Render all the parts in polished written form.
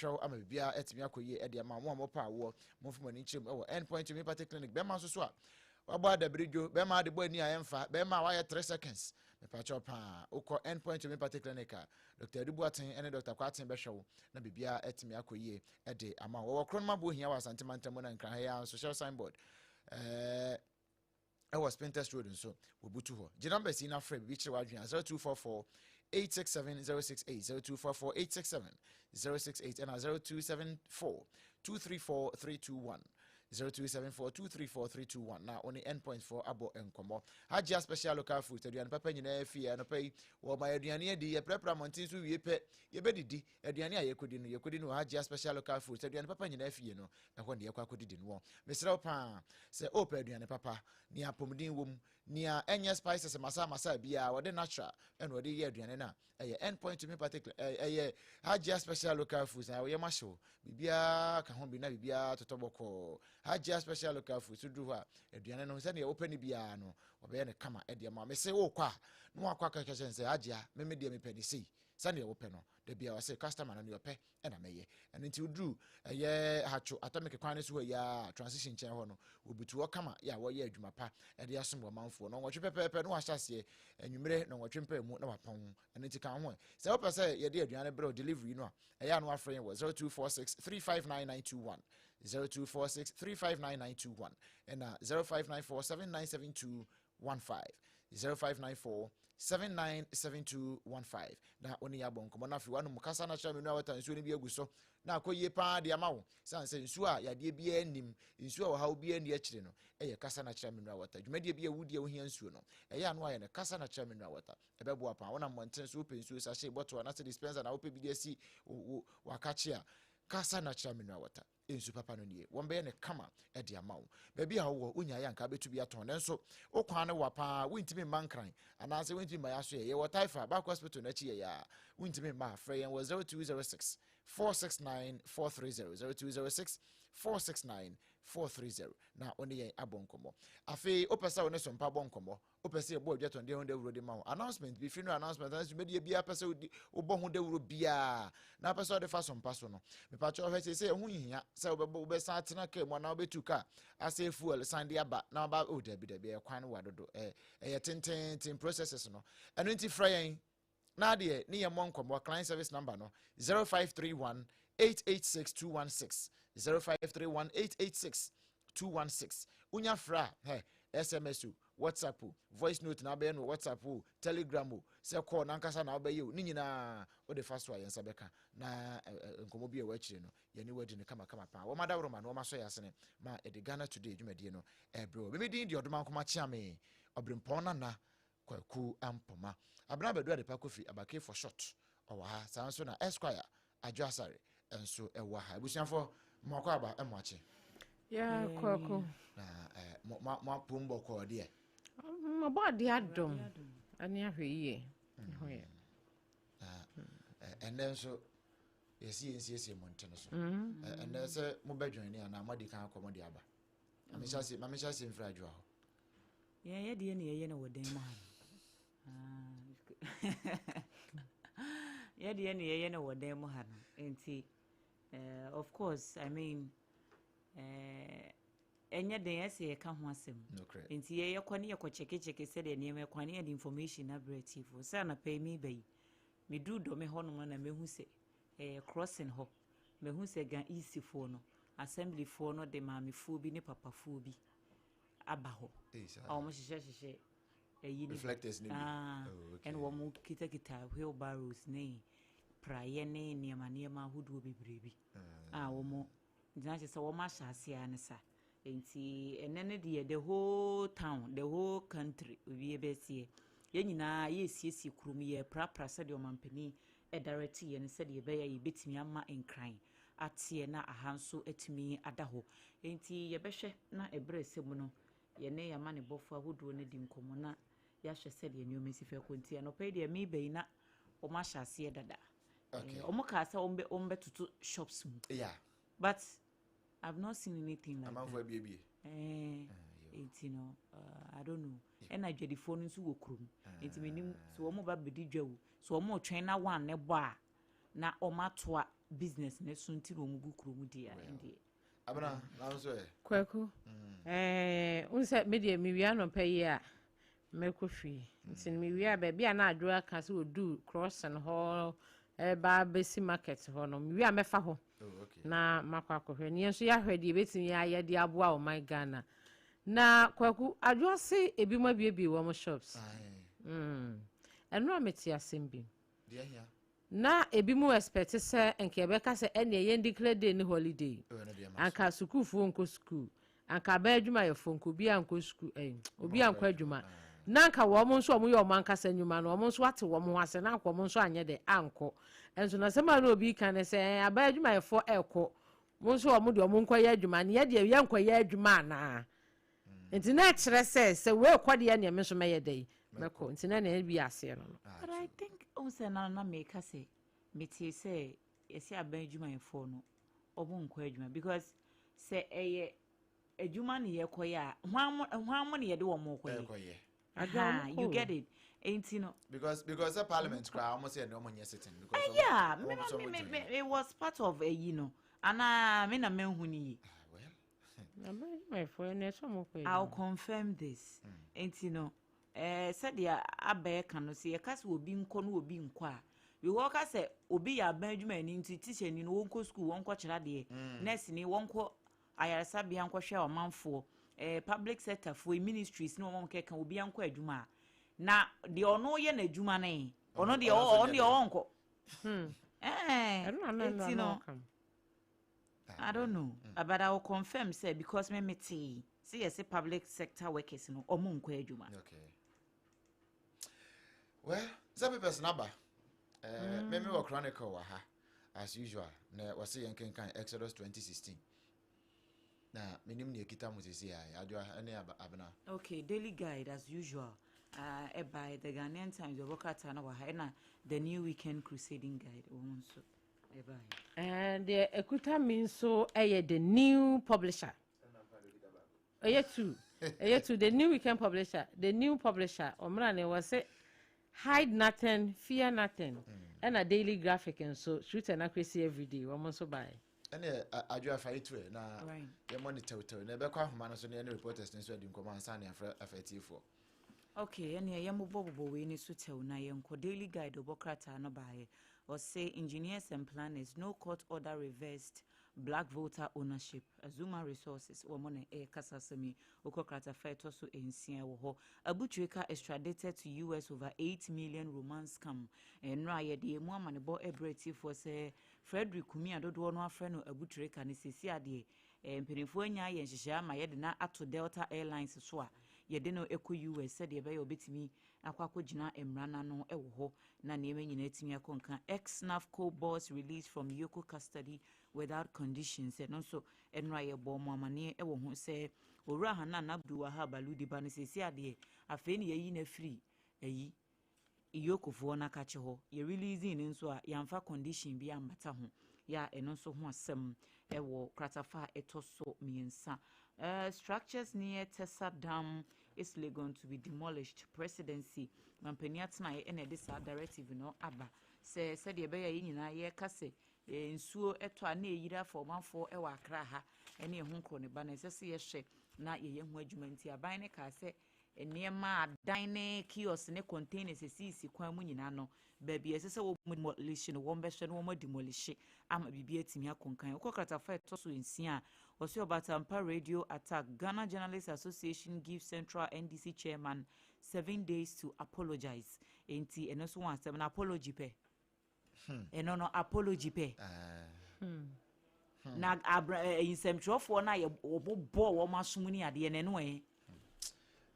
Wɔbɛhwɛ wo ama biribiara atumi akɔ yie de ama wo. Mo a mopɛ awoɔ, momfa mo ani nkyerɛ mu wɔ End Point Homeopathic Clinic. Bɛrima nso so a wabɔ adabiridwo, bɛrima ade bɔ ani a ɛmfa, bɛrima a wayɛ 3 seconds, mepakyɛw paa, wokɔ End Point Homeopathic Clinic a, Dr. Adu Boateng ne Dr. Kwarteng bɛhwɛ wo na biribiara atumi akɔ yie de ama wo. Wɔwɔ Kronoma Bohia wɔ Asante Mantam mu na Nkran ha yi ara nso, Shell signboard. Ɛɛ ɛwɔ Spintex Road nso wɔbutu hɔ. Gye numbers yi na frɛ biribi kyerɛ w'adwene a 0244 867 068 0244 867 068 ɛna 0274 234 321 0274 234 321 na wo ne endpoint foɔ abɔ nkɔmmɔ. Hajia Special Local Foods aduane papa nyinaa fie anɔpa yi wɔma aduane adi yɛprapra mmɔnten so wie pɛ yɛbɛdidi aduane a yɛkɔdi no yɛkɔdi no wɔ Hajia Special Local Foods aduane papa nyinaa fie no ɛhɔ ne yɛkɔ akɔdidi no wɔ. Mesrɛ wo paa sɛ wopɛ aduane papa, nea apɔmuden wɔ mu, nea ɛnyɛ spices masa masa biara, wɔde natural ɛna wɔde yɛ aduane no a, ɛyɛ End Point Homeopathic, ɛyɛ Hajia Special Local Foods na wɔyɛ mahyew biribiara ka ho bi na biribiara totɔ bɔkɔɔ. Hajia Special Local Foods so duru hɔ a, aduane no sɛdeɛ wopɛ no biara no, wɔbɛyɛ no kama ɛde ama. Mese wokɔ a, na wakɔ akɔka kyerɛ sɛ Hajia, meme deɛ mepɛ ne sei, sɛdeɛ wopɛ no da biara wɔsɛ customer no neɛ ɔpɛ ɛna mɛyɛ. Ɛno nti woduru ɛyɛ Hatcho Atomic kwan no so hɔ yi a, transition nkyɛn hɔ no, wɔbutu hɔ kama yɛ a wɔyɛ adwuma pa ɛde asom wɔ manfoɔ no. 8 pɛpɛɛpɛ na wɔahyɛ aseɛ, anwummerɛ na 8 mpaa mu na wapɔn. Ɛno nti ka ho ɛ sɛ wopɛ sɛ yɛde aduane brɛ delivery no a, ɛyɛ a no afrɛ yɛn wɔ 0246 359921, 0246 359921 ɛna 0594 797215, 0594 797215 na wo ne yɛ abɔ nkɔmmɔ. No afei woanom kasa no akyerɛ me no a wɔta nsuo no bi agu so na akɔ yie paa de ama wo, sane sɛ nsuo a yadeɛ biara nnim, nsuo a ɔhaw biara nni akyire no, ɛyɛ Kasa Natural Mineral Water. Dwumadie bi a wodi a wohia nsuo no, ɛyɛ ano ayɛ no Kasa Natural Mineral Water ɛbɛboa paa. Wonam mmɔnten so wopɛ nsuo sachet bottle anaasɛ dispenser na wopɛ bi de asi wakakye a, Kasa Natural Mineral Water nsu papa no nie. Wɔn bɛyɛ no kama de ama wo. Baabi a wowɔ wonya yɛ anka bɛtu bi atɔn, nanso wo kwan no wa paa, wontumi mma Nkran anaasɛ wontumi mma yɛaso yɛ yɛwɔ Taifa Baako Hospital no akyi yɛ yɛ a wontumi mma a, frɛ yɛn wɔ 0206 469 430, 0206 469 430 na wo ne yɛn abɔ nkɔmmɔ. Afei wopɛ sɛ wo ne Sompa bɔ nkɔmmɔ, wopɛ sɛ yɛbɔ adwatɔndeɛ ho dawuro de ma wo, announcement bi fi no, announcement anaa dwumadie biara pɛ sɛ wobɔ ho dawuro biara na wopɛ sɛ wode fa Sompa so no, mepakyɛ ɔhwɛ sɛ ɛho nhia sɛ wobɛbɔ wobɛsan atena kaa mu anaa wobɛtu kaa asɛ fuel san de aba na waba. Oh, dabi dabi, ɛyɛ kwan no wa dodo, ɛyɛ tententen processes no. Ɛno nti frɛ yɛn na adeɛ ne yɛn mmɔ nkɔmmɔ. Client service number no 0531 886 216, 0531 886 216. Wonya frɛ a, hɛ SMS o, WhatsApp o, voice note na abɛyɛ no WhatsApp o, Telegram o, sɛ call nankasa na wobɛyɛ o, ne nyinaa wode fa so a, yɛn nsa bɛka na nkɔmmɔ bi a ɛwɔ akyire no yɛne wadi no kamakama paa. Wɔma daworo ma no wɔma sɔ yɛ asene ma yɛde Ghana Today dwumadie no ɛbrɛ wɔ meme din deɛ ɔdoma nkoma kyeame Ɔberempɔn Nana Kwaku Ampoma Abena Bɛdu Adepa Kofi Abake for short ɔwɔ ha. Saa nso na Esquire Adwo Asare nso ɛwɔ ha. Abusuafoɔ, mo akɔ aba, mo akye. Ya Kwaku. Na mo mo apom bɔkɔɔ deɛ? Mabɔ adeɛ adom ɛne ahwɛ yie ho yɛ. Na ɛnɛ nso yɛsi yɛnsiesie mmɔntene so. Ɛnɛ sɛ mobɛdwene ne anaa moadi kan akɔ mode aba? Mamehyɛ ase mfiri Adwoa hɔ. Yɛn yɛ deɛ ne yɛyɛ no wɔ dan mu ha no. Yɛ deɛ ne yɛyɛ no wɔ dan mu ha no nti of course, I mean, ɛnyɛ den ɛsɛ yɛka ho asɛm. Nti yɛyɛkɔ ne yɛkɔ kyɛkekyɛke sɛdeɛ nneɛma ɛkwan ne yɛde information abrɛ atiefoɔ sɛ anapa yi meba yi, meduru Dɔme hɔnom na mehu sɛ crossing hɔ, mehu sɛ Ga East foɔ no assemblyfoɔ no de maamefoɔ bi ne papafoɔ bi aba hɔ a wɔn hyehyɛ hyehyɛ ɛyi ne reflectors ne bi. Oh, okay. Ɛna wɔn kitakita wheelbarrows ne praeɛ ne nneɛma nneɛma ahodoɔ bebree bi a wɔn gyina kyerɛ sɛ wɔn ahyɛ aseɛ ne sa. Nti ɛnɛ no deɛ, the whole town, the whole country, owie bɛseɛ yɛn nyinaa yɛresiesie kurom, yɛreprapra sɛdeɛ ɔmampanin ɛdirect yɛn no, sɛdeɛ ɛbɛyɛ a yɛbɛtumi ama Nkran ateɛ na aha nso atumi ada hɔ. Nti yɛbɛhwɛ na ɛberɛ sɛ mu no yɛne yɛama ne bɔfo ahodoɔ no di nkɔmmɔ na yɛahwɛ sɛdeɛ nneɛma si fɛ kɔ. Nti anɔpa yi deɛ meba yi na wɔn ahyɛ aseɛ dada. Wɔn kaa sɛ wɔn bɛtoto shops mu but I've not seen anything like that. Amanfoɔ abiebie. Nti no I don't know. Ɛna adwadifoɔ no nso wɔ kurom nti menim sɛ wɔn ba bɛdi dwa o, sɛ wɔn retwɛn na wɔn ne bɔ a na wɔn atoa. Business no so nti na wɔn gu kurom deɛ a, ɛndeɛ. Abena na nso ɛ. Kwaku, n sɛ me deɛ mewie anɔpa yi a, mɛkɔ fie. Nti no mewie a, baabi a na adwo aka sɛ wɔdu crossing hɔ ɛba bɛsi market hɔ no, mewie a mɛfa hɔ na makɔ akɔhwɛ. Ne yɛn nso yɛahwɛ deɛ yɛbɛtumi ayɛ de aboa ɔman Ghana. Na Kwaku, adwo ase ebi mu abiebie wɔn shops. Ɛno a mete asɛm bi. Deɛ hia. Na ebi mu expect sɛ nka yɛbɛka sɛ ɛnea yɛn declare day ne holiday. Oh, ɛno deɛ ma so. Anka sukuufoɔ nkɔ sukuu, anka aban adwumayɛfoɔ nkɔ, obi ankɔ sukuu, obi ankɔ adwuma, na anka wɔn nso a wɔyɛ wɔn ankasa nnwuma no, wɔn nso ate wɔn ho ase, na anka wɔn nso anyɛ dɛ ankɔ. Nso na sɛm a na obi ka ne sɛ aban adwumayɛfoɔ ɛkɔ, wɔn nso wɔn deɛ wɔn nkɔyɛ adwuma ne yɛ deɛ yɛn nkɔyɛ adwuma anaa? Nti na ɛkyerɛ sɛ wei kɔ deɛ, nea me nso mɛyɛ dɛ yi mɛkɔ. Nti na nea ebi aseɛ no. But I think ohun sɛ na meka sɛ mete sɛ yɛsɛ aban adwumayɛfoɔ no ɔmo nkɔ adwuma, because sɛ ɛyɛ adwuma ne yɛkɔyɛ a, hwan mo ne yɛde wɔn kɔyɛ? Ɛkɔyɛ. Aha, you get it? Enti no Because sɛ parliament koraa, wɔn sɛ ɛna wɔn nyɛ sitting because yeah, wɔn me nso me wɔn me join. Me it was part of ɛyi no anaa me na mehu ne yie. Ah, well. Aban adwumayɛfoɔ ɛnɛ ɛsɛ wɔn kɔ I'll adwuma. confirm this. Enti no sɛdeɛ abɛɛ ka no, sɛ yɛka sɛ obi nkɔ no, obi nkɔ a, because ka sɛ obi yɛ aban adwumayɛni nti teacher ni no wɔnkɔ school, wɔnkɔ kyerɛ adeɛ, nurse ni wɔnkɔ ayaresabea nkɔhwɛ ɔmanfoɔ, public sector foɔ, ministries ne wɔn kɛka, obi ankɔ adwuma a, na deɛ ɔno yɛ n'adwuma no yi, ɔno deɛ ɔno nso ɔno nyɛ deɛ dɛ. ɔnkɔ. Ɛno na enti na no ɔka no. I don't know, but I will confirm sɛ because me mete sɛ yɛsɛ public sector workers no ɔmo nkɔ adwuma. Okay, well, sɛ papers naba, me wɔ Chronicle wɔ ha as usual, na wɔsɛ yɛn kenkan Exodus 2016 na menim nea ɛkita mo sisi a adwoa ne Abena. Okay, Daily Guide as usual. Ɛba the Ghanaian Times ɔbɔ krataa no wɔ ha, ɛna the New Weekend Crusading Guide wɔn nso ɛbae. Deɛ ɛkuta mi nso yɛ the New Publisher. Ɛyɛ two, the New Weekend Publisher, the New Publisher. Ɔmena ne wɔ sɛ "Hide nothing, fear nothing". Ɛna Daily Graphic nso, "Truth and Accuracy Everyday", wɔn nso baeɛ. Ɛne adwoa fa yi to ɛ na yɛmmɔ ne tɛwtɛw na ɛbɛkɔ ahoma no so ne ɛne reporters no nso adi nkɔmmɔ ansa ne afrɛ afa atiefoɔ. Okay, ɛneɛ yɛmmobɔbobɔ wei ni so tɛw na yɛnkɔ. Daily Guide ɔbɔ krataa no baeɛ, ɔse "Engineers and planners, no court order reversed Black Volta ownership". Azuma Resources wɔn na ɛrekasa asɛm yi. Wokɔ kratafa ɛtɔ so 6 wɔ hɔ. Abu Trica extradited to US over 8 million romance scam. Ɛno a yɛde emu amanebɔ ɛbrɛ tiefoɔ sɛ Frederick Kumi a dodoɔ no afrɛ no Abu Trica no, sesi adeɛ mpanimfoɔ anya ayɛ nhyehyɛe ama yɛde na ato Delta Airlines so a yɛde no kɔ US sɛdeɛ ɛbɛyɛ obɛtumi akɔ akɔgyina mmara n'ano wɔ hɔ na nneɛma nyinaa atumi akɔ nka. Ex NAFCO boss released from EOCO custody without conditions. Ɛno nso ɛno a yɛbɔ mo amanneɛ wɔ ho sɛ Owura Hanan Abdul Wahab Aludiba no, sɛsi adeɛ afei ne yɛyi no afiri ayi EOCOfoɔ no akakye hɔ. Yɛ releasing no nso a, yɛamfa condition bi ambata ho yɛ a. Ɛno nso ho asɛm ɛwɔ kratafa a ɛtɔ so 3. Structures near Tesa Dam East Legon to be demolished. Presidency mampanin atenaeɛ ɛna ɛde saa directive no aba sɛ sɛdeɛ ɛbɛyɛ a yɛn nyinaa yɛreka sɛ nsuo ɛtɔ a na ɛyiri afa ɔmanfoɔ ɛwɔ Akra ha ɛne ɛho nkorɔ ne ba no, ɛsɛ sɛ yɛhwɛ na yɛyɛ ho adwuma. Nti aban ne kaa sɛ nneɛma adan ne kiosk ne containers esisi kwan mu nyinaa no, baabi a ɛsɛ sɛ wɔn demolish no, wɔn bɛhwɛ no wɔn demolish ama biribi atumi akɔnkan. Wokɔ kratafa ɛtɔ so 6 a, wɔsɛ "Ɔbatampa radio attack, Ghana Journalists Association gives Central NDC chairman 7 days to apologize". Nti ɛno nso wɔn asɛm no, apology pɛ, ɛno no apology pɛ. Na abra nsɛmtwerɛfoɔ no a wɔbobɔ wɔn asom ne adeɛ no, ɛno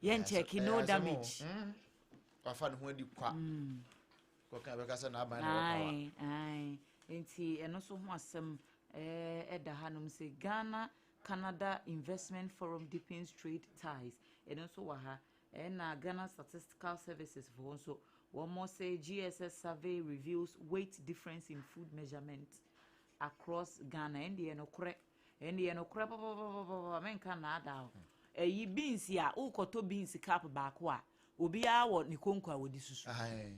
yɛn check no damage. Wafa ne ho adi kwa kɔka bɛka sɛ n'aban na wɔkawa. Ae, ae. Nti ɛno nso ho asɛm ɛda hanom sɛ "Ghana Canada Investment Forum deepens trade ties". Ɛno nso wɔ ha. Ɛna Ghana Statistical Services foɔ nso wɔn sɛ "GSS survey reveals weight difference in food measurement across Ghana". Ɛndeɛ nokorɛ, ɛndeɛ nokorɛ papapapapa, menka naadaa o. Ɛyi beans a wokɔtɔ beans cup baako a, obiara wɔ ne konko a wɔde susu. Ae.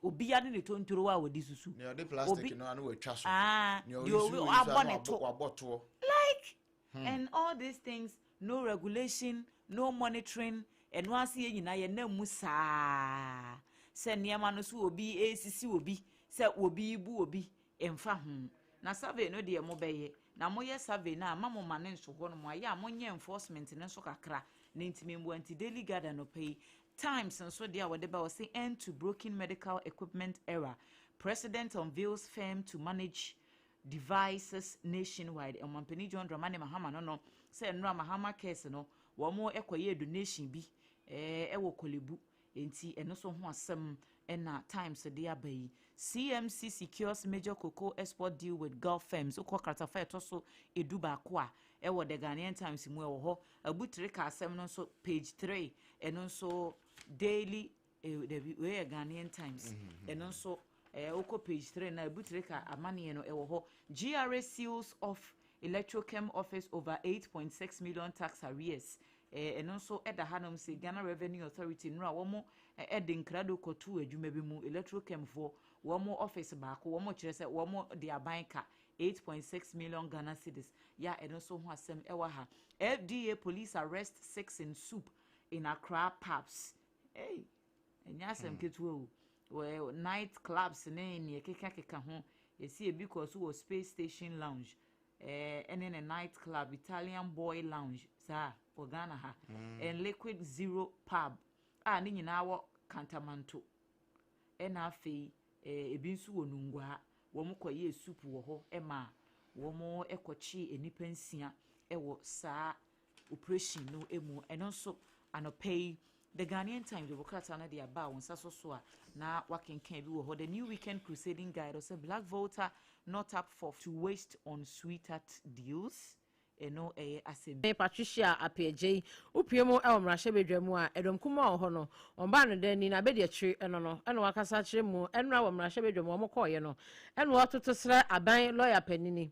Obia ne ne tontoro a wɔde susu. Nea ɔde plastic no ano watwa so. Ah, Nea deɛ ɔyi obi so wei so abɔ ano ne to. wabɔ toɔ. Like, and all these things, no regulation, no monitoring. Ɛno ase yɛ nyinaa yɛn nam mu saa sɛ nneɛma no so obi esisi obi sɛ obi bu obi mfa ho. Na survey no deɛ, mobɛyɛ na moyɛ survey no a, ma mo ma ne nso hɔ nom ayɛ a, monyɛ enforcement no nso kakra ne ntumi mboa. Nti Daily Guide anɔpa yi, Times nso deɛ a wɔde ba, wɔ sɛ "End to broken medical equipment era, President unveils firm to manage devices nationwide." Ɔmampanin John Dramani Mahama no sɛ nnora Mahama Cares no, wɔn kɔyɛ donation bi ɛwɔ Korle Bu, nti ɛno nso ho asɛm ɛna Times de aba yi. "CMC secures major cocoa export deal with Gulf firms." Wokɔ kratafa ɛtɔ so 11 a ɛwɔ The Ghanaian Times mu, ɛwɔ hɔ. Abutere ka asɛm no nso, page 3. Ɛno nso daily dabi, wei yɛ Ghanaian Times. Ɛno nso wokɔ page 3 na Abutere ka amanneɛ no ɛwɔ hɔ. "GRA seals off Electrochem office over 8.6 million tax arrears." Ɛno nso ɛda hanom sɛ Ghana Revenue Authority nnura wɔn ɛde nkrado kɔto adwuma bi mu, Electrochem foɔ wɔn office baako, wɔn kyerɛ sɛ wɔn de aban ka 8.6 million Ghana cedis. Ya, ɛno nso ho asɛm ɛwɔ ha. "FDA police arrest six in swoop in Accra pubs." Hey, ɛnyɛ asɛm ketewa o. Wɔ night clubs ne nea keka ho, yɛsi ebi kɔ so wɔ Space Station Lounge ɛne ne night club Italian Boy Lounge saa wɔ Ghana ha and Liquid Zero Pub a ne nyinaa wɔ Kantamanto. Ɛna afei ebi nso wɔ Nungua. Wɔn kɔyɛ swoop wɔ hɔ ɛma wɔn kɔkye nnipa 6 ɛwɔ saa operation no mu. Ɛno nso anɔpɛ yi The Ghanaian Times wɔ krataa no de aba a wɔn nsa so a na wakenkan bi wɔ hɔ. The New Weekend Crusading Guide ɔsɛ "Black Volta not up for to waste on sweetheart deals." Ɛno ɛyɛ asɛm. Patricia Appiagyei wopie mu ɛwɔ mmarahyɛbadwa mu a, ɛdɔm kuma wɔ hɔ no, ɔmbaa no dani na abɛdi akyire ɛno no ɛna wakasa akyerɛ mu ɛnora wɔ mmarahyɛbadwa mu. Wɔn kɔɔeɛ no, ɛna wɔatoto srɛ aban lɔya panini,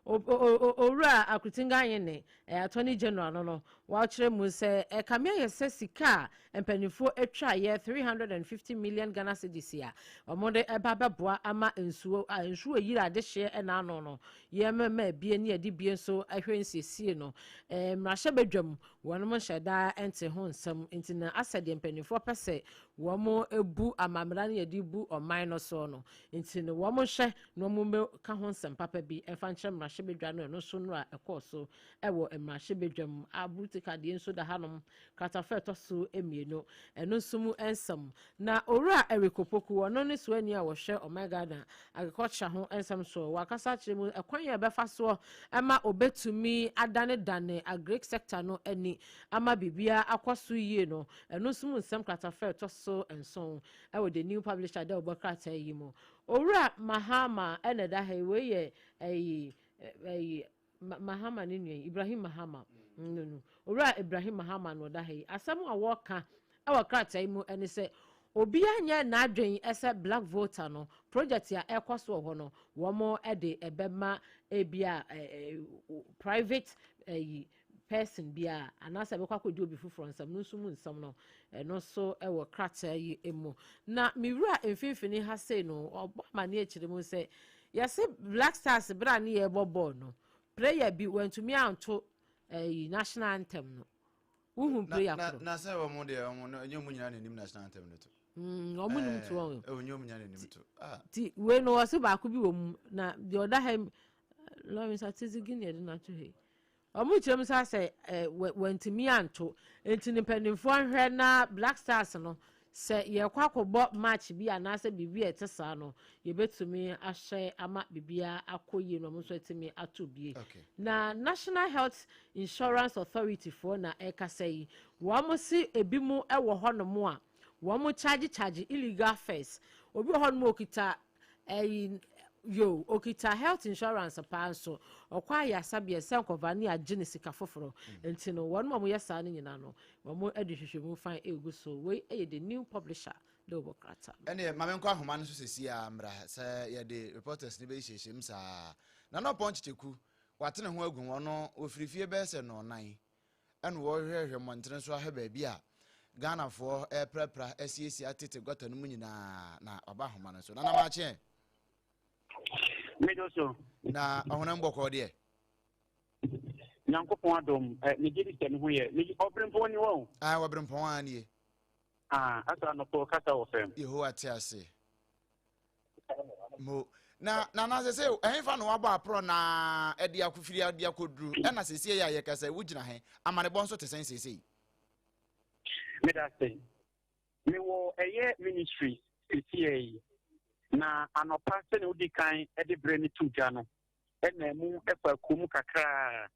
Owura Akuritinga Ayine, Attorney General no, wɔakyerɛ mu sɛ ɛkame ayɛ sɛ sika a mpanimfoɔ atwa yɛ 350 million Ghana cedis a wɔde ɛba bɛboa ama nsuo a nsuo yiri adehyeɛ ɛna ano no, yɛmɛma ebie ne yɛde bie nso ahwɛ nsiesie no, mmarahyɛbadwam wɔn nhyɛ daa nte ho nsɛm. Nti na asɛ deɛ mpanimfoɔ pɛ sɛ wɔn ebu amammerɛ no yɛde bu ɔman no so no, nti no wɔn hwɛ na wɔn bɛka ho nsɛm papa bi ɛfa nkyerɛ mmarahyɛbadwa no. Ɛno nso no a ɛkɔɔ so ɛwɔ mmarahyɛbadwa mu. Aburutika deɛ nso da hanom, kratafa ɛtɔ so 2, ɛno nso mu nsɛm. Na Owura Eric Opoku, ɔno ne soani a wɔhwɛ ɔman Ghana agriculture ho nsɛm so, wakasa akyerɛ mu ɛkwan yɛ ɛbɛfa soɔ ɛma obetumi adanedane agric sector no ani ama biribiara akɔ so yie no. Ɛno nso mu nsɛm, kratafa ɛtɔ so 7 ɛwɔ The New Publisher dɛ ɔbɔ krataa yi mu. Owura Mahama ɛna ɛda ha yi. Wei yɛ ɛyi Mahama ne nua yi, Ibrahim Mahama no. Owura Ibrahim Mahama na ɔda ha yi. Asɛm a wɔka ɛwɔ krataa yi mu ɛne sɛ obiara nyɛ n'adwen ɛsɛ Black Volta no project a ɛkɔ so wɔ hɔ no, wɔn ɛde ɛbɛma ebi a private ɛyi person bi a anaasɛ ɛbɛkɔ akɔdi obi foforɔ nsɛm no nso mu nsɛm no. Ɛno nso ɛwɔ krataa yi mu. Na mewura mfimfini ha sei no, ɔbɔ amaneɛ akyerɛ mu sɛ yɛse Black Stars berɛ a ne yɛrebɔ bɔɔl no, player bi wantumi anto ɛyi national anthem no. Wohu player koro? Na sɛ wɔn deɛ, wɔn no ɛnyɛ wɔn nyinaa na anim national anthem no to. Wɔn nim to wɔn. Ɛwɔ nyɛ wɔn nyinaa na anim to. Ah. Ti wei no, wɔse baako bi wɔ mu na deɛ ɔda ha yi, Lawrence Atizigi, ne yɛde no ato ha yi, ɔmo kyerɛ mu sɛ asɛ wantumi anto. Nti ne mpanimfoɔ nhwɛ na Black Stars no, sɛ yɛkɔ akɔbɔ match bi anaasɛ biribi a ɛte saa no, yɛbɛtumi ahyɛ ama biribiara akɔ yie na ɔmo nso atumi ato bie. Na National Health Insurance Authority foɔ na ɛkasa yi. Wɔn si ebi mu ɛwɔ hɔnom a wɔn charge illegal fares. Obi wɔ hɔnom a okita ɛyi yo, okita health insurance paa nso ɔkɔ ayasabea sɛ nkɔva ne agye ne sika foforɔ. Nti no wɔn a wɔyɛ saa no nyinaa no, wɔn de hwehwɛmu fan egu so. Wei yɛ The New Publisher de wɔ krataa. Ɛneɛ maame, nkɔ ahoma no so sɛsi a mmra sɛ yɛde reporters no bɛhyehyɛ mu saa na na ɔpɔn kyekyɛku wate ne ho agu hɔ no, wɔfiri fie bɛyɛ sɛ nɔɔnan ɛna wɔhwehwɛ mmɔntene so ahwɛ baabi a Ghanafoɔ ɛreprapra asiesie atete gɔta no mu nyinaa na waba ahoma no so. Nana Maakye. Medo so. Na ɔhonam bɔkɔɔ deɛ. Nyankopɔn adom, eh, megye di sɛ ne ho yɛ. Ɔberempɔn ni wɔ o. Ah, ɔberempɔn a nie. Ah, asa anɔpɔ kasa wɔ fam. Yehowa te ase. Mo na na na sɛ sɛ ɛhefa na wabɔ aporɔ na ɛde akofiri ade akɔduru ɛna sɛsie yɛ a yɛkasa wogyina he amanebɔ nso te sɛn seesei. Meda ase. Mewɔ ɛyɛ ministry seesei yi na anɔpa sɛnea wodi kan de berɛ no to dwa no ɛna mu ɛfa kurom kakraa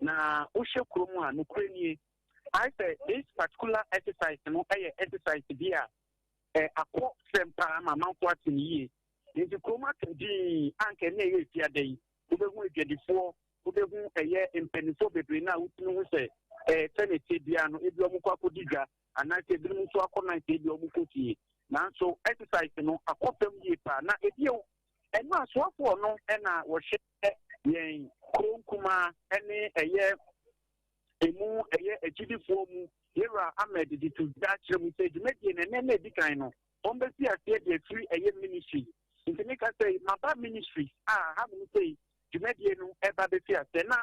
na wohwɛ kurom a nokorɛ nie ayɛ sɛ this particular exercise no ɛyɛ exercise bi a ɛ akɔ fam paa ma amanfoɔ ate no yie. Nti kurom atɔ dinn a anka ɛnna ɛyɛ efiada yi, wobɛhu adwadifoɔ, wobɛhu ɛyɛ mpanimfoɔ bebree no a wotumi hu sɛ ɛɛ sɛnea ɛteɛ biara no ebi wɔn kɔ akɔdi dwa anaasɛ ebinom nso akɔ night ebi wɔn kɔ fie. Nanso exercise no akɔ fam yie paa na ebio ɛno asoafoɔ no ɛna wɔhwɛ yɛn kuro nkumaa ɛne ɛyɛ emu ɛyɛ agyidifoɔ mu Yɛwura Ahmed de to dwa kyerɛ mu sɛ dwumadie no ɛnɛ na ɛdi kan no wɔn bɛsi aseɛ de afiri ɛyɛ ministry nti meka sɛ maba ministry a hanom sɛ dwumadie no ɛba bɛfi aseɛ na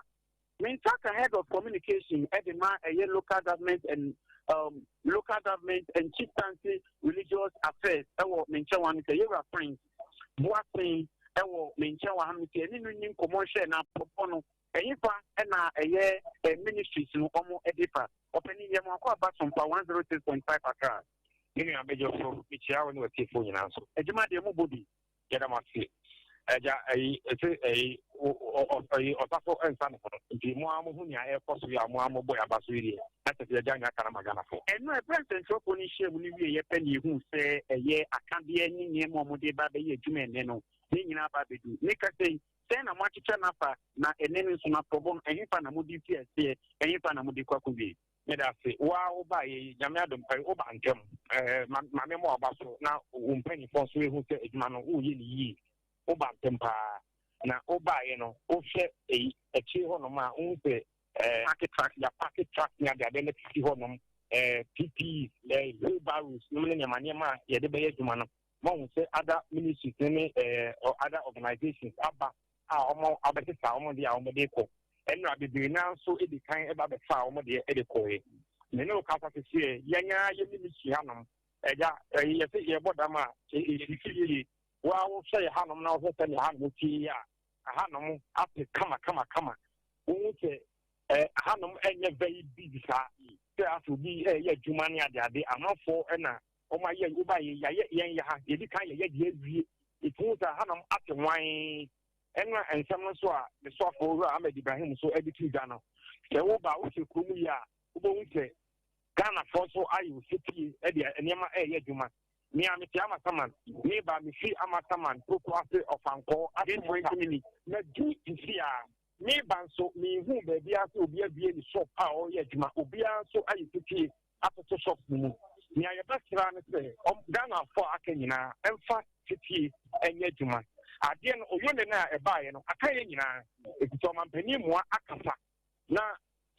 me nsa ka head of communication ɛde ma ɛyɛ local government and local government and chieftaincy religious affairs ɛwɔ me nkyɛn wɔn sɛ Yɛwura Prince Boaten ɛwɔ me nkyɛn wɔ hanom sɛ ɛne no nyi nkɔmmɔ nhwɛ na apɔpɔ no ɛhefa ɛna ɛyɛ ministries no ɔmo ɛde fa. Ɔpanin yɛ mo akɔ aba Sompa 106.5 Accra. Me nua bɛgye so, mekyia wo ne w'atiefoɔ nyinaa nso. Adwuma deɛ mobɔ bi. Yɛda mo ase. Agya, ɛyi, ɛsɛ ɛyi, ɛyi, ɔsafo nsa ne ho. Nti mo ara mo ho nea ɛrekɔ so yi a mo ara mo bɔ yɛn aba so yi deɛ, na kyerɛ sɛ yɛagya nea aka no ama Ghanafoɔ. Ɛno a, ɛberɛ a nsɛntwerɛfoɔ no hyiaam no wieeɛ pɛ na yɛhuu sɛ ɛyɛ akadeɛ ne nneɛma a wɔde reba abɛyɛ adwuma ɛnnɛ no, ne nyinaa aba abɛdu. Meka sɛ, sɛn na moakyekyɛ no afa, na ɛnnɛ no nso no afɔrebɔ no, ɛhefa na mode fi aseɛ, ɛhefa na mode kɔ akɔwie? Meda ase. Wo ara wobaeɛ yi, Nyame adom, woba ntɛm. Ma ma memmɔ w'aba so na wo mpanimfoɔ nso ɛhu sɛ adwuma no woreyɛ no yie. Woba ntɛm paa. Na wobaeɛ no, wohwɛ eyi akyire hɔnom a, wohu sɛ paake truck, yɛapaake truck ne adeade no sisi hɔnom, PPEs, wheelbarrows nom ne nneɛma nneɛma a yɛde bɛyɛ adwuma no. Moahu sɛ other ministries ne ne other organizations aba a wɔn abɛsesa wɔn deɛ a wɔn de kɔ. Ɛnna bebree naa nso di kan ba bɛfaa wɔn deɛ de kɔɛ. Me ne wo kasa sisi yɛn ara yɛ ministry hanom. Ɛgya, ɛyɛ yɛsɛ yɛbɔ dam a ɛsisi yie. Wo a wohwɛ yɛ hanom na wohwɛ sɛnea hanom tie yi a, hanom ate kama kama kama. Wohu sɛ hanom ɛnyɛ very busy saa. Sɛ asɛ obi ɛyɛ adwuma ne adeade, amanfoɔ ɛna wɔn ayɛ woba yɛ yɛayɛ yɛn yɛ ha yɛdi kan yɛyɛ deɛ awie etu sɛ hanom ate hwan ɛna nsɛm no nso a ne soafo owura Ahmed Ibrahim nso de to dwa no sɛ woba wohyɛ kurom yi a wobɛhu sɛ Ghanafoɔ nso ayɛ osetie de nneɛma ɛreyɛ adwuma. Me a mete Amasaman, meba mefi Amasaman Poku ase Ɔfankɔɔ ase madu sisi a meba nso menhu baabiara sɛ obi abue ne shop a ɔreyɛ adwuma. Obiara nso ayɛ setie atoto shops no mu. Nea yɛbɛsrɛ ne sɛ Ghanafoɔ a aka nyinaa ɛmfa setie ɛnyɛ adwuma. Adeɛ no oyole no a ɛbaeɛ no aka yɛn nyinaa. Ɛfiri sɛ ɔmampanin mmoa akasa na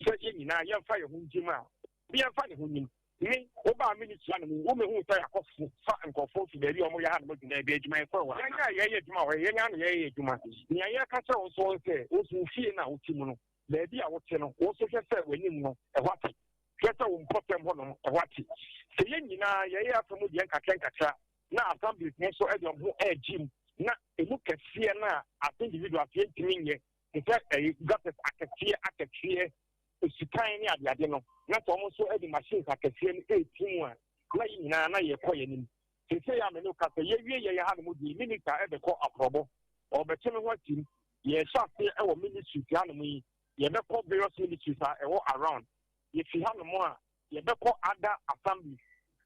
sɛ yɛn nyinaa yɛmfa yɛn ho ngyim a, obi yɛmfa ne ho nyim. Me, wobaa ministry hanom, womehuu sɛ yɛakɔfo fa nkurɔfoɔ fi baabi a wɔyɛ hanom adwuma. Baabi adwumayɛfoɔ wɔ. Yɛn a yɛyɛ adwuma wɔ yɛn ara na yɛyɛ adwuma. Nea yɛka kyerɛ wo nso sɛ, wo nso wo fie no a wote mu no, baabi a wote no, wo nso hwɛ sɛ w'anim no, ɛhɔ ate. Hwɛ sɛ wo mpɔtam hɔnom, ɛhɔ ate. Sɛ yɛn nyinaa yɛyɛ afa mu deɛ nkakra nkakra, na assemblies no nso de wɔn ho regye mu, na emu kɛseɛ no a as individuals yɛntumi nyɛ, te sɛ ɛyi gutters akɛseɛ akɛseɛ, esutan ne adeade no, na sɛ wɔn nso de machines akɛseɛ no reti mu a, na yɛn nyinaa na yɛrekɔ yɛn anim. Seesei a me ne wo kasa, yɛwie yɛn ha nom deɛ, minister ɛbɛkɔ aprɔbɔ, ɔrebɛto ne ho atim. Yɛrehyɛ aseɛ wɔ ministries hanom yi, yɛbɛkɔ various ministries a ɛwɔ around. Yɛfi hanom a, yɛbɛkɔ other assemblies.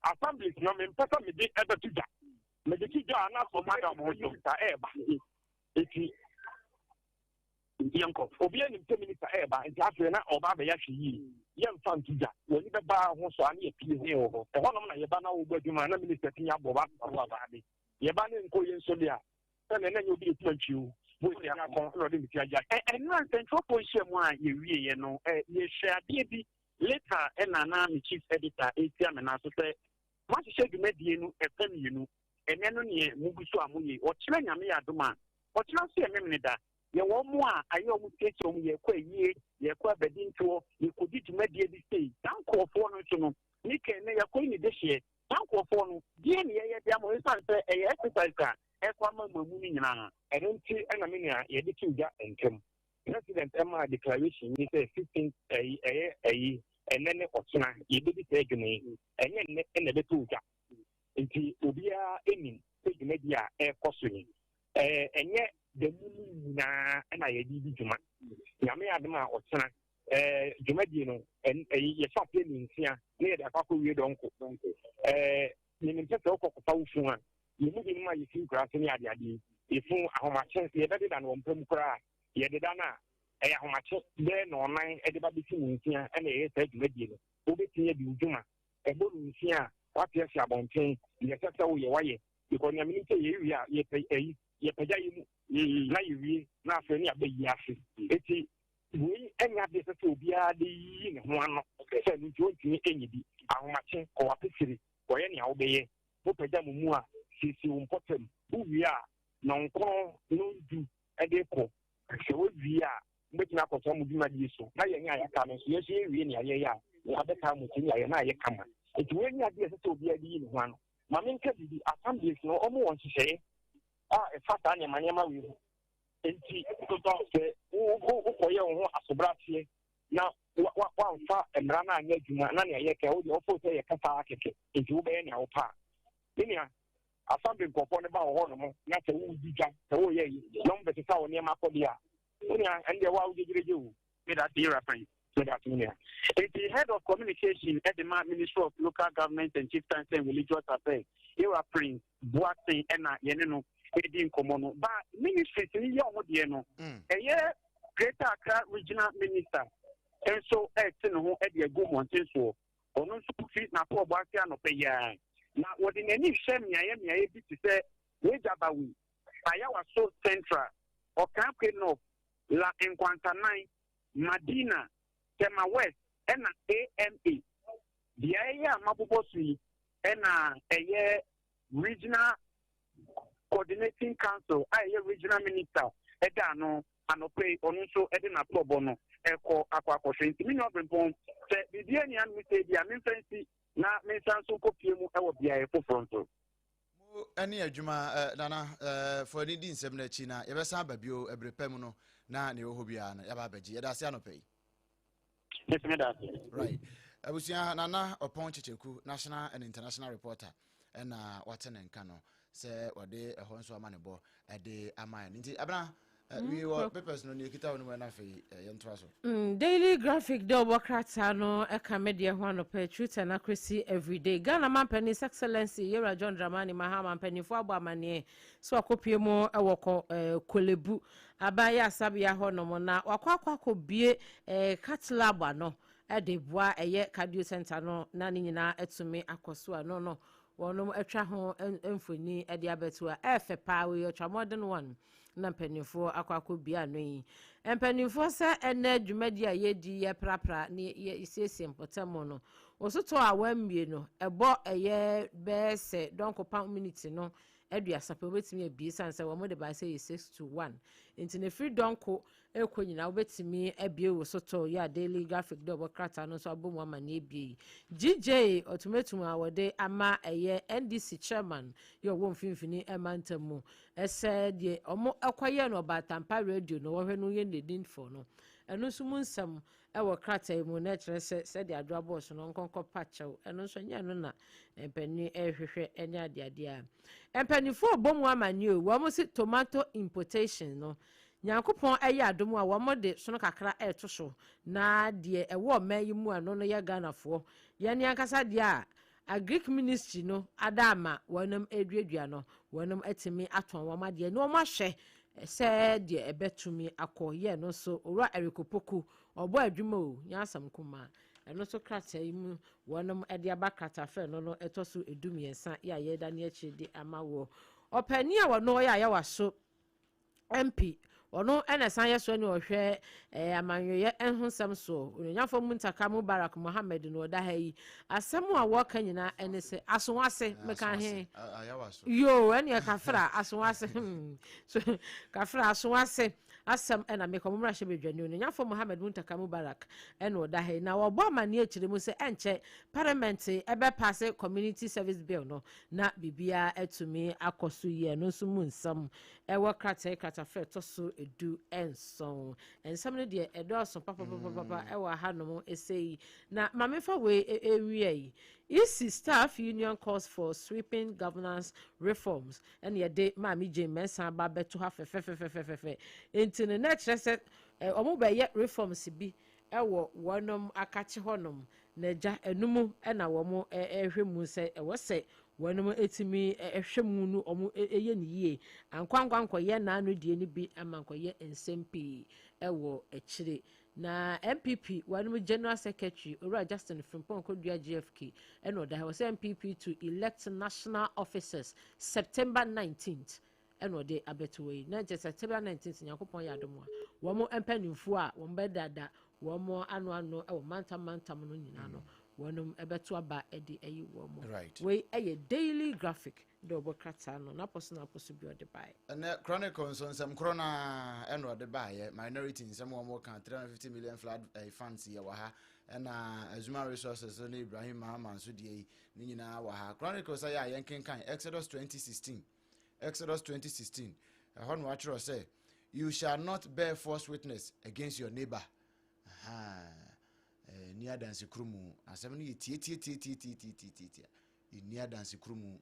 Assemblies no, mempɛ sɛ mede ɛbɛto dwa. Mede to dwa a, na ɔmo ada ɔmo ho so. Minister ɛreba. Eti yɛnkɔ. Obi anim sɛ minister ɛreba, nti afei na ɔba abɛyɛ ahwɛ yie. Yɛmfa nto dwa. W'ani bɛba ho so a ne yɛpie ho wɔ hɔ. Ɛhɔnom na yɛba na wobɔ adwuma na minister tumi abɔ ba abo aba. Yɛba ne nkɔ yɛ nso deɛ a, sɛnea na nyɛ obi de kuma ntwi o. Bo esi akɔn na ɔde ne ti agya. Ɛno a nsɛntwerɛfoɔ nhyia mu a yɛwieɛ no, yɛhwɛ adeɛ bi. Later ɛna na me chief editor ɛretia me nan so sɛ moahyehyɛ dwumadie no ɛfɛ mmienu, ɛnɛ no neɛ mogu so a moyɛ yi, ɔkyena Nyame yɛ adom a, ɔkyena nso yɛ Memeneda, yɛwɔ wɔn a ayɛ wɔn siesie wɔn, yɛrekɔ ayie, yɛrekɔ abadintoɔ, yɛkɔdi dwumadie bi sei, saa nkorɔfoɔ no nso no, ne kɛn nnɛ yɛakɔyi ne dehyeɛ, saa nkorɔfoɔ no, deɛn ne yɛyɛ de ama wɔn, ɛsiane sɛ ɛyɛ exercise a ɛrekɔ ama mmamu no nyinaa. Ɛno nti na me nua yɛde too dwa ntɛm. President maa declaration yi sɛ 15 ɛyi ɛyɛ ɛyi ɛnɛ ne ɔkyena yɛbɛdi saa adwuma yi. Ɛnyɛ nnɛ na ɛbɛtɔ dwa. Nti obiara nim sɛ dwumadi a ɛrekɔ so yi ɛɛ ɛnyɛ da mu no nyinaa na yɛde di dwuma. Nyame adom a ɔkyena ɛɛ dwumadie no ɛyi yɛhyɛ aseɛ ne nsia na yɛde akɔ akɔwie dɔnko. Ɛɛ menim sɛ sɛ wokɔ kɔfa wo funu a yɛn mu binom a yɛfiri nkuraase ne adeade yi, yɛfunu ahomakye, sɛ yɛbɛdeda no wɔ mpa mu koraa a, yɛdeda no a, ɛyɛ ahomakye bɛyɛ nnɔnnan de ba bɛsi nnɔnsia na yɛyɛ saa dwumadie no. Wobɛtumi adi wo dwuma, ɛbɔ nnɔnsia a, woate asi abɔnten, deɛ ɛsɛ sɛ woyɛ, woayɛ. Because nea menim sɛ yɛwie a, yɛpɛ ayi, yɛpagya yɛ mu na yɛwie na afei ne yɛaba yi ase. Enti wei nyɛ adeɛ ɛsɛ sɛ obiara de yiyi ne ho ano sɛ ɛno nti ɔntumi nyɛ bi. Ahomakye, kɔ w'apɛsire, kɔyɛ nea wobɛyɛ. Mopagya mo mu a, siesie wo mpɔtam. Wowie a, nnɔnkron, nnɔndu de rekɔ. Sɛ wowie a, mobɛtumi akɔtoa mo dwumadie so. Na yɛn a yɛaka no nso, yɛn nso yɛwie nea yɛyɛ a, na yɛabɛtaa mo akyi ne yɛayɛ na ayɛ kama. Enti wei nyɛ adeɛ a ɛsɛ sɛ obiara de yi ne ho ano. Ma menka biribi, assemblies no, wɔwɔ nhyehyɛeɛ a ɛfa saa nneɛma nneɛma wei ho. Enti sɛ wokɔyɛ wo ho asobrateɛ na woamfa mmara no anyɛ adwuma na nea yɛka wo deɛ wofo sɛ yɛ kasa ara kɛkɛ nti wobɛyɛ nea wopɛ a, me nua, assembly nkurɔfoɔ no ba wɔ hɔ nom na sɛ woredi dwa, sɛ woreyɛ yi na wɔbɛsesa wo nneɛma akɔ deɛ a, wo nua, ɛno deɛ wo a wogyegyeregye o. Meda ase yɛwura panyin. Meda ase me nua. Enti Head of Communication de ma Ministry of Local Government and Chieftaincy and Religious Affairs, Yɛwura Prince Boateng na yɛne no redi nkɔmmɔ no. Ba ministries no yɛ wɔn deɛ no, ɛyɛ Greater Accra Regional Minister nso rete ne ho de agu mmɔnten soɔ. Ɔno nso fi n'akoɔbɔ ase anɔpa yi ara, na wɔde n'ani rehwɛ mmeaeɛ mmeaeɛ bi te sɛ Wejabawi, Ayawaso Central, Okaakwe North, La Nkwantanan, Madina, Tema West ɛna AMA. Beaeɛ yi a mabobɔ so yi na ɛyɛ Regional Coordinating Council a ɛyɛ Regional Minister da ano anɔpa yi, ɔno nso de n'aprɔbɔ no rekɔ akɔ akɔhwɛ. Nti me nua Brempong, sɛ biribi ani ano sɛ bi a memfa nsi na mensan nso nkɔpie mu wɔ beaeɛ foforɔ nso. Mo ne adwuma eh, Nana eh, fa w'ani di nsɛm no akyi na yɛbɛsan aba bio ɛbere pa mu no na nea ɛwɔ hɔ biara no yɛaba abɛgye. Yɛda ase anɔpa yi. Mese meda ase. Right. Abusua Nana Ɔpɔn Kyekyeku, national and international reporter, ɛna wate ne nka no sɛ wɔde ɛhɔ nso ama ne bɔ ɛde ama yɛn. Nti abena eh, wie wɔ papers no nea ɛkita wo no mu ɛna afei eh, yɛntoa so. Daily Graphic dɛ ɔbɔ krataa no ka me deɛ ho anɔpa Truth and Accuracy Everyday. Ghana manpanin His Excellency Yewura John Dramani Mahama mpanimfoɔ abɔ amaneɛ sɛ wakɔpue mu wɔ kɔ eh, Korle-Bu aban yasabea hɔ nom na wakɔ akɔ akɔbue eh, cath lab ano de boa ɛyɛ cardio center no na ne nyinaa atumi akɔ so ano no wɔnom atwa ho mfoni de abɛto a ɛɛfɛ paa wei ɔtwa one na mpanimfoɔ akɔ akɔbue ano yi. Mpanimfoɔ sɛ ɛnɛ dwumadi a yɛdi yɛprapra ne yɛsiesie mpɔtam no, osotɔ a wɔammue no, ɛbɔ ɛyɛ bɛyɛ sɛ dɔnko miniti no aduasa pɛ wobɛtumi abue sane sɛ wɔn de bae sɛ yɛ 6 to 1 nti na ɛfiri dɔnko ɛkɔ nyinaa wobɛtumi abue wo sotɔ yɛ a Daily Graphic dɛ ɔbɔ krataa no nso abɔ mu ama ne abue yi. GJ ɔtomatum a wɔde ama ɛyɛ NDC chairman yɛ ɔwɔ mfimfini ɛma ntam mu ɛsɛ deɛ ɔmo ɛkɔyɛ no Ɔbaatampa radio no wɔhwɛ no yɛ n'edinfo no ɛno nso mu nsɛm ɛwɔ krataa yi mu na ɛkyerɛ sɛ sɛdeɛ adwoa bɔɔ so no nkɔnkɔ pa kyɛw ɛno nso nyɛ no na mpanin ɛrehwehwɛ ɛne adeadeɛ a mpanimfoɔ bɔ mu ama ne o wɔn si tomato importation no Nyankopɔn ɛyɛ adom a wɔn de sono kakra ɛreto so na deɛ ɛwɔ ɔman yi mu a no no yɛ Ghanafoɔ yɛn ankasa deɛ a Agric Ministry no ada ama wɔnom aduadua no wɔnom atumi atɔn wɔn adeɛ na wɔn ahwɛ sɛ deɛ ɛbɛtumi akɔ yɛ no nso. Owura Eric Opoku ɔbɔ adwuma o nyɛ asɛm kumaa ɛno nso krataa yi mu wɔnom de aba kratafɛ no ɛtɔ so 13 yɛ a yɛda ne akyire de ama wɔ ɔpanin a wɔno ɔyɛ Ayawaso MP. Ɔno na ɛsan yɛ soɛ ne ɔhwɛ eh, amanyɔyɛ ho nsɛm soɔ. Onuonyamfoɔ Muntaka Mubarak Mohammed na ɔda ha yi. Asɛm a wɔka nyinaa ɛne sɛ, Asowase, meka he? Yoo, ɛneɛ kafra, asowase, hmm. So, kafra, asowase asɛm ɛna meka. Ɔmo mmarahyɛ badwani Onuonyamfoɔ Mohammed Muntaka Mubarak ɛna ɔda ha yi. Na wɔbɔ amanneɛ kyerɛ mu sɛ ɛnkyɛ Parliament ɛbɛpaase Community Service Bill no na biribiara atumi akɔ so yie. Ɛno nso mu nsɛm Ɛwɔ krataa yi kratafa a ɛtɔ so 17. Nsɛm no deɛ ɛdɔɔso papapapapa mm. ɛwɔ ahanom ɛsɛ yi. Na ma memfa wei ɛnwia yi. EC Staff Union calls for sweeping governance reforms. Ɛna yɛde Maame Jane Mensah aba abɛto ha fɛfɛfɛfɛfɛ. Nti no na ɛkyerɛ sɛ wɔn bɛyɛ reforms bi ɛwɔ wɔnom akakye hɔnom. Na agya ɛno mu ɛna wɔn ɛhwɛ mu sɛ ɛwɔ sɛ Wɔnom tumi hwɛ mu no wɔn yɛ no yie. Ankɔ ankɔ ankɔyɛ n'ano deɛ no bi ama nkɔyɛ nsɛm pii wɔ akyire. Na NPP wɔnom General Secretary Owura Justin Frimpong Kodua GFK ɛna ɔda ha. Ɔsɛ NPP to elect national officers September 19th ɛna ɔde abɛto hɔ yi. Na nkyɛ September 19th Nyankopɔn yɛ adom a wɔn mpanimfoɔ a wɔn bɛdada wɔn ano ano wɔ mantam mantam no nyinaa no wɔnom bɛto aba de ayi wɔn. Right. Wei yɛ Daily Graphic de ɔbɔ krataa no n'apɔso n'apɔso bi ɔde baeɛ. Ɛnɛ Chronicle nso nsɛm korɔ no ara ɛna ɔde baeɛ, minority nsɛm wɔn ka, 350 million flood eh, funds yɛ wɔ ha, ɛna Azuma Resources ne Ibrahim Mahama nso deɛ yi ne nyinaa wɔ ha. Chronicle sɛ yɛ a yɛnkenkan Exodus 2016, Exodus 2016, ɛhɔ na wɔatwerɛ sɛ you shall not bear false witness against your neighbor. Ahaa. Nni adansekurumu. Asɛm no yɛ tiatiatiatiatiatiatia. Nni adansekurumu.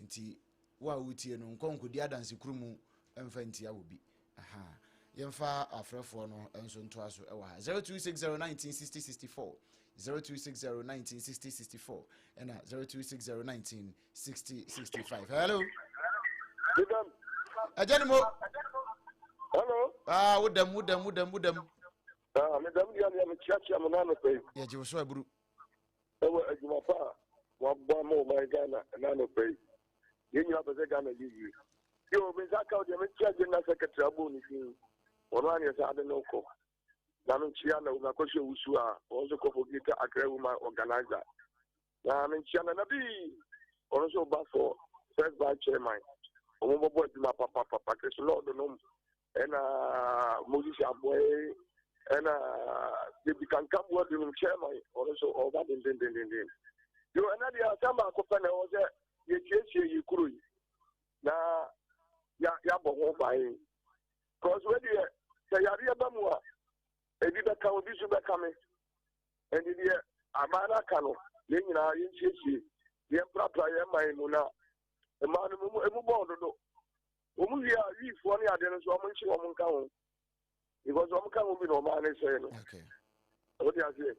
Nti wo a wotie no, nkɔ nkɔdi adansekurumu mfa ntia wɔ bi. Aha. Yɛmfa afrɛfoɔ no nso ntoa so wɔ ha. 0260 1960 64 0260 1960 64 ɛna 0260 1960 65. Hello. Ɛgya ne mo. Hello. Ah, wodam, wodam, wodam, wodam. Ah, me dɛm deɛ deɛ mekyeakyea mo no anɔpa yi. Yɛgye wo so aburu. Ɛwɔ adwuma pa a wɔabɔ ama ɔman Ghana ɛna anɔpa yi. Yɛn nyinaa pɛ sɛ Ghana yɛ yie. Yo, me nsa ka wo deɛ mekyea General Secretary abɔ ne din. Ɔno a neɛ saa de no kɔ. Na menkyea na Owura Kwasi Owusu a ɔno nso kɔ for Greater Accra Woman Organizer. Na menkyea Nana bi ɔno nso ba for First Vice Chairman. Wɔn bɔbɔ adwuma papapapa. Chris Lord nom ɛna Moses Aboe ɛna David Kankamboa binom chairman ɔno nso ɔba dendendendenden. Yo ɛna deɛ asɛm baako pɛ na ɛwɔ sɛ yɛsiesie yɛ kuro yi na yɛabɔ ho ban. Kɔs wei deɛ sɛ yareɛ ba mu a ebi bɛka obi so bɛka me. Ɛnti deɛ aban no aka no yɛn nyinaa yɛnsiesie yɛmprapra yɛn man mu na mmaa no mu emu bɔɔ dodo. Wɔn wie a wiifoɔ ne adeɛ no nso wɔn nkye wɔn nka ho because wɔn ka ho bi na ɔmaa ne sɛɛ no. Wɔde aseɛ.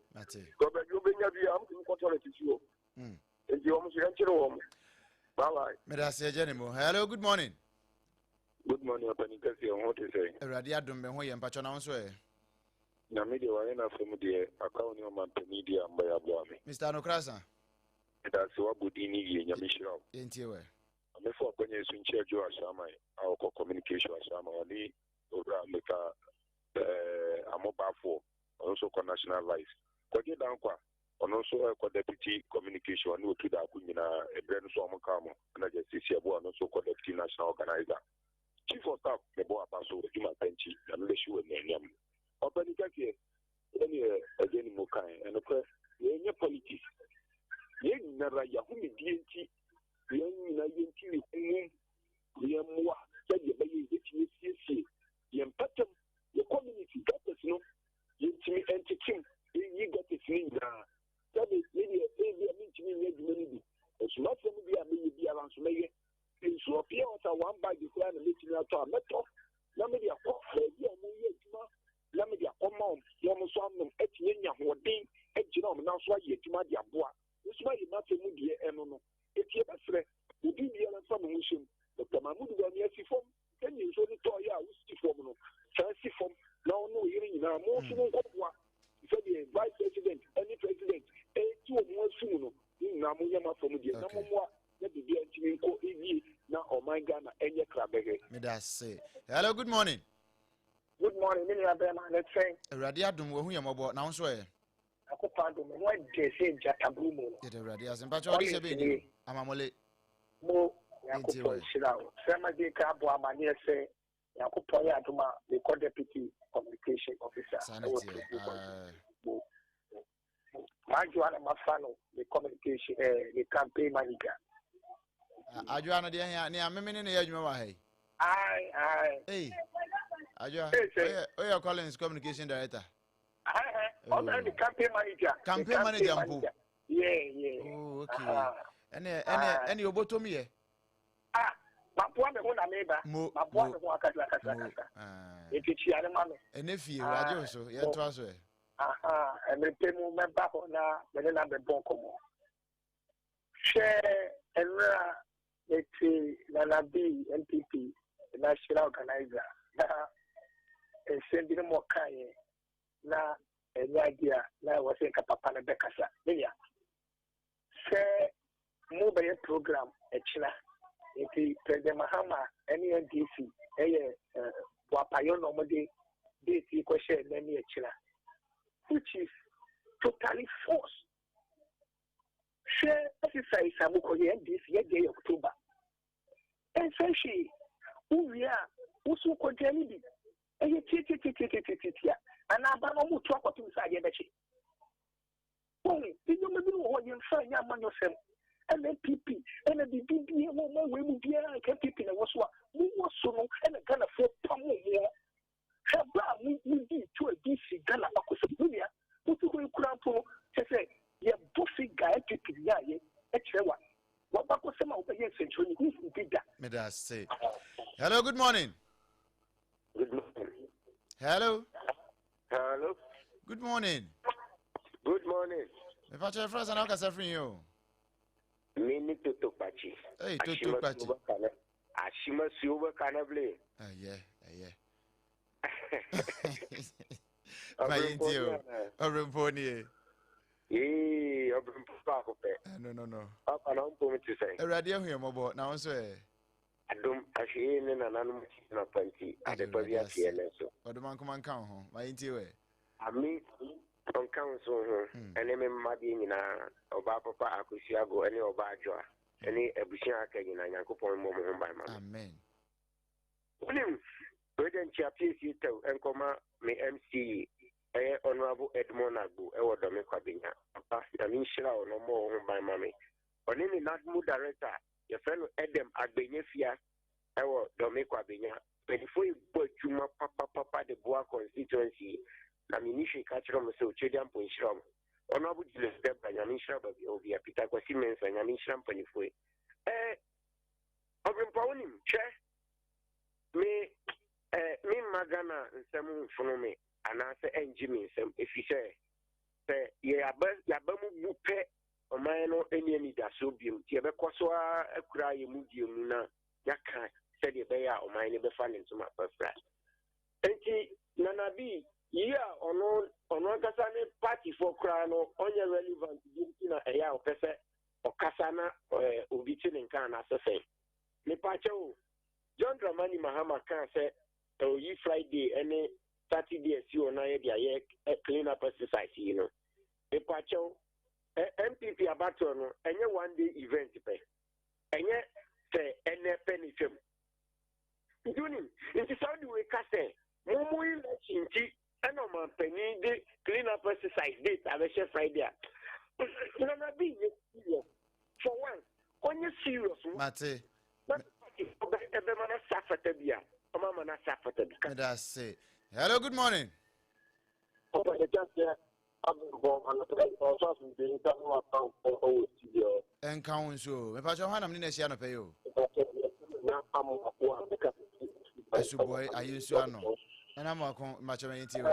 Because baabi wɔbɛnya bi a wɔn tumi kɔ toilet si hɔ. Nti wɔn nso yɛnkyere wɔn. Bye bye. Meda ase agya ne mu. Hello, good morning. Good morning, ɔpanin kɛseɛ ho te sɛ. Awurade adom me ho yɛ mpakyɛ na wo nso ɛ. Nyame deɛ wayɛ n'afam deɛ aka wo ne ɔmanpanin deɛ a mbɔ yɛ aboa me. Mr. Anokrasa. Meda ase wabɔ din no yie Nyame hyira wo. Yɛntie wɛ. Maame fa ɔkwanya yi so nkyia Joe Ahyɛaman a ɔkɔ Communication Ahyɛaman, ɔne Owura Mr. Eh, Amo Baffour, ɔno nso kɔ National Vice. Kwadwo Dankwa, ɔno nso ɛkɔ Deputy Communication, ɔne Otu Daako nyinaa, ɛberɛ no so ɔmo kaa mo, ɛna Justice Yeboah, ɔno nso kɔ Deputy National Organizer. Chief of Staff, mebɔ aba so, adwuma pa nti, Nyame bɛhye wo anuonyam. Ɔpanin kɛseɛ, Sɛdeɛ agya no mu kae, ɛnokorɛ yɛnyɛ politics, yɛn nyinara yɛahomedie nti yɛn nyinaa yɛntu yɛn ho mmom na yɛmmoa sɛdeɛ ɛbɛyɛ yɛbɛtumi asiesie yɛn mpɛtam, yɛn community, gutters no yɛntumi ntetem nyi gutters no nyinaa. Sɛbe me deɛ ebia mentumi nyɛ adwuma no bi, nso m'asɛm bi a mɛyɛ biara nso mɛyɛ. Nsuo pure water one bag koraa na mɛtumi atɔ a mɛtɔ na mede akɔ baabi a wɔyɛ adwuma na mede akɔma wɔn na wɔn nso anom atumi anya ahoɔden agyina wɔn nan so ayɛ adwuma de aboa. Me nso mayɛ m'afɛ mu deɛ ɛno no. Enti yɛbɛsrɛ, obi biara mfa ne ho nhyɛ mu. Dɔkta Mahmood Bawumia si fam sɛdeɛ nsuo no tɔeɛ a wosi fam no, san si fam na wo ne wo yere nyinaa mo nso monkɔboa sɛdeɛ Vice President ne President reti wɔn ho asu mu no, mo nyinaa monyɛ mo afa mu deɛ na mommoa na biribiara ntumi nkɔ yie na ɔman Ghana nyɛ krabɛhwɛ. Meda ase. Hello, good morning. Good morning, me nua bɛrima ne sɛn? Awurade adom, wahu yɛn mmɔbɔ, na wo nso ɛ? Nyankopɔn adom, me ho ɛdɛ sɛ gyataburu mu no. Yɛda Awurade ase. Mpakyɛ ɔde hyɛ bɛn ni? Amamole. Mo, Nyankopɔn nhyira wo. Sɛ ma di nka abɔ amaneɛ sɛ Nyankopɔn yɛ adom a mekɔ deputy communication officer ɛwɔ Tugu constituency. Mo, M'adwoa na mafa no me communication eh, me campaign manager. Adwoa no deɛ hea nea meme ne no yɛ adwuma wɔ ha yi. Aye, aye. Hey, Adwoa, oyɛ oyɛ Collins communication director. Aye, ɔno ne campaign manager. Campaign manager mpo. Yeah, yeah. Oh, okay. Ɛne ɛne ɛne obotom yɛ. Ah, maboa me ho na meba. Mo, maboa me ho akasa akasa akasa. Eti kyia ne ma me. Ɛne fie, wagye so, yɛntoa so ɛ. Ahaa, mmere pɛ mu mɛba hɔ na me ne no abɛbɔ nkɔmmɔ. Hwɛ, nnora mete Nana B, NPP National Organizer, na nsɛm binom ɔkaeɛ na ɛnyɛ adeɛ a na ɛwɔ sɛ nka papa no bɛkasa. Me nua, sɛ mobɛyɛ program ɛkyena, nti President Mahama ne NDC ɛyɛ boapayɔ na wɔde date yi kɔhyɛ ɛnɛ ne ɛkyena, which is totally false. Hwɛ exercise a mokɔyɛ NDC yɛdeɛ yɛ October. Ɛnsɛ hwee. Wowie a, wo so wokɔdua no bi. Ɛyɛ tiatiatiatiatiatia. Anaa aba no wɔto akɔtom sɛ adeɛ bɛkye. Wohu, nneɛma bi wɔ hɔ yɛmfa nyɛ amanyɔsɛm. Ɛna NPP, ɛna biribi bi ɛwɔ ɔman wei mu biara nka NPP na ɛwɔ so a, mowɔ so no ɛna Ghanafoɔ pamo moɔ. Hwɛ berɛ a mo modii to adi si Ghana abakɔsɛm. Me nua, wote hɔ yi koraa mpo no, kyerɛ sɛ yɛbɔ figure a NPP nyaeɛ kyerɛ wa. W'abakɔsɛm a wobɛyɛ nsɛnkyerɛnni, wonhu bi da. Meda ase. Hello, good morning. Good morning. Hello. Hello. Good morning. Good morning. Me pa kyerɛ frɛ sɛ na wokasa firi yi o. Me ni Toto Kpachi. Hey, Toto Kpachi. Ashima suo bɛ kana bilen. Ɛyɛ, ɛyɛ. Ma yi nti o. Ɔbrɛmpo nie. Ee, ɔbrɛmpo baako pɛ. No, no, no. Papa na ɔmpom te sɛn. Awurade ahu yɛn mmɔbɔ na wo nso ɛ. Adom, ahwɛyie ne nananom akyi anɔpa nti, adepa bi ate yɛn nan so. Ɔdomankoma nka wo ho. Ma yɛntie wo ɛ. Ame ɔnka wo nso ho ɛne me mma deɛ nyinaa, ɔbaa papa Akosua Ago ɛne ɔbaa Adwoa ɛne abusua a aka nyinaa, Nyankopɔn mmɔ mo ho ban ma me. Amen. Wonim, wei deɛ nkyea piesie tɛw nkɔma me MC yi, ɛyɛ Honourable Edmond Agbo ɛwɔ Dɔme Kwabenya. Papa, Nyame nhyira wo na ɔmmɔ wo ho ban ma me. Ɔne ne NADMO Director yɛfrɛ no Edem Agbenyefia ɛwɔ Dɔme Kwabenya. Mpanyinfoɔ yi bɔ adwuma papapapa de boa constituency yi na menni hwee ka kyerɛ wɔn sɛ Otwedeampo nhyira wɔn. Honourable Julius Debra Nyame nhyira baabi a ɔwɔ bia. Peter Kwasi Mensah Nyame nhyira mpanyinfoɔ yi. Eh, Ɔbrempɔ wonim, hwɛ me eh, me mma Ghana nsɛm mfono me anaasɛ ɛngye me nsɛm ɛfiri sɛ sɛ yɛaba yɛaba mu bu pɛ Ɔman no nni anidasoɔ bio, nti yɛbɛkɔ so ara akura yɛn mudie mu na yɛaka sɛdeɛ ɛbɛyɛ a ɔman no bɛfa ne ntoma pa afira. Nti Nana B, yi a ɔno ɔno ankasa ne partyfoɔ koraa no ɔnyɛ relevant bio nti na ɛyɛ a ɔpɛ sɛ ɔkasa na ɛɛ obi te ne nka anaasɛ sɛn? Mepaakyɛw o, John Dramani Mahama kaa sɛ ɔyi Friday ne Saturday asi hɔ na yɛde ayɛ clean up exercise yi no. Mepaakyɛw, NPP abatoɔ no ɛnyɛ one day event pɛ, ɛnyɛ sɛ ɛnɛ pɛ na etwam. Nti wonim, nti sɛ wode wei ka sɛ mo mo election nti ɛna ɔmanpanin de clean up exercise date abɛhyɛ Friday a, Nana bi nyɛ serious for once, ɔnyɛ serious. Mate. Na party ɛbɛma no asa afata bi a, ɔma ama no asa afata bi. Meda ase. Hello, good morning. Ɛnka wo nso o. Mepakyɛ hwan na mene no ahyia anɔpa yi o? Asubɔe ayi nsu ano. Nana Amoako, mepakyɛ ma yɛntie wo.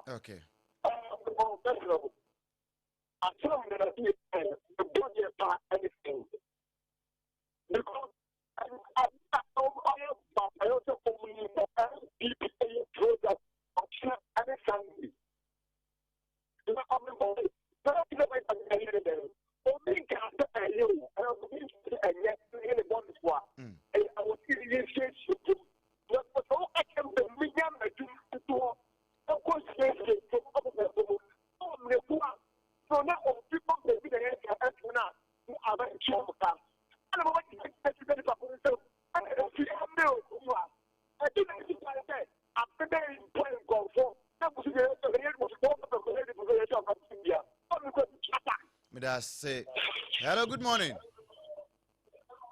Okay. Medase. Hello, good morning.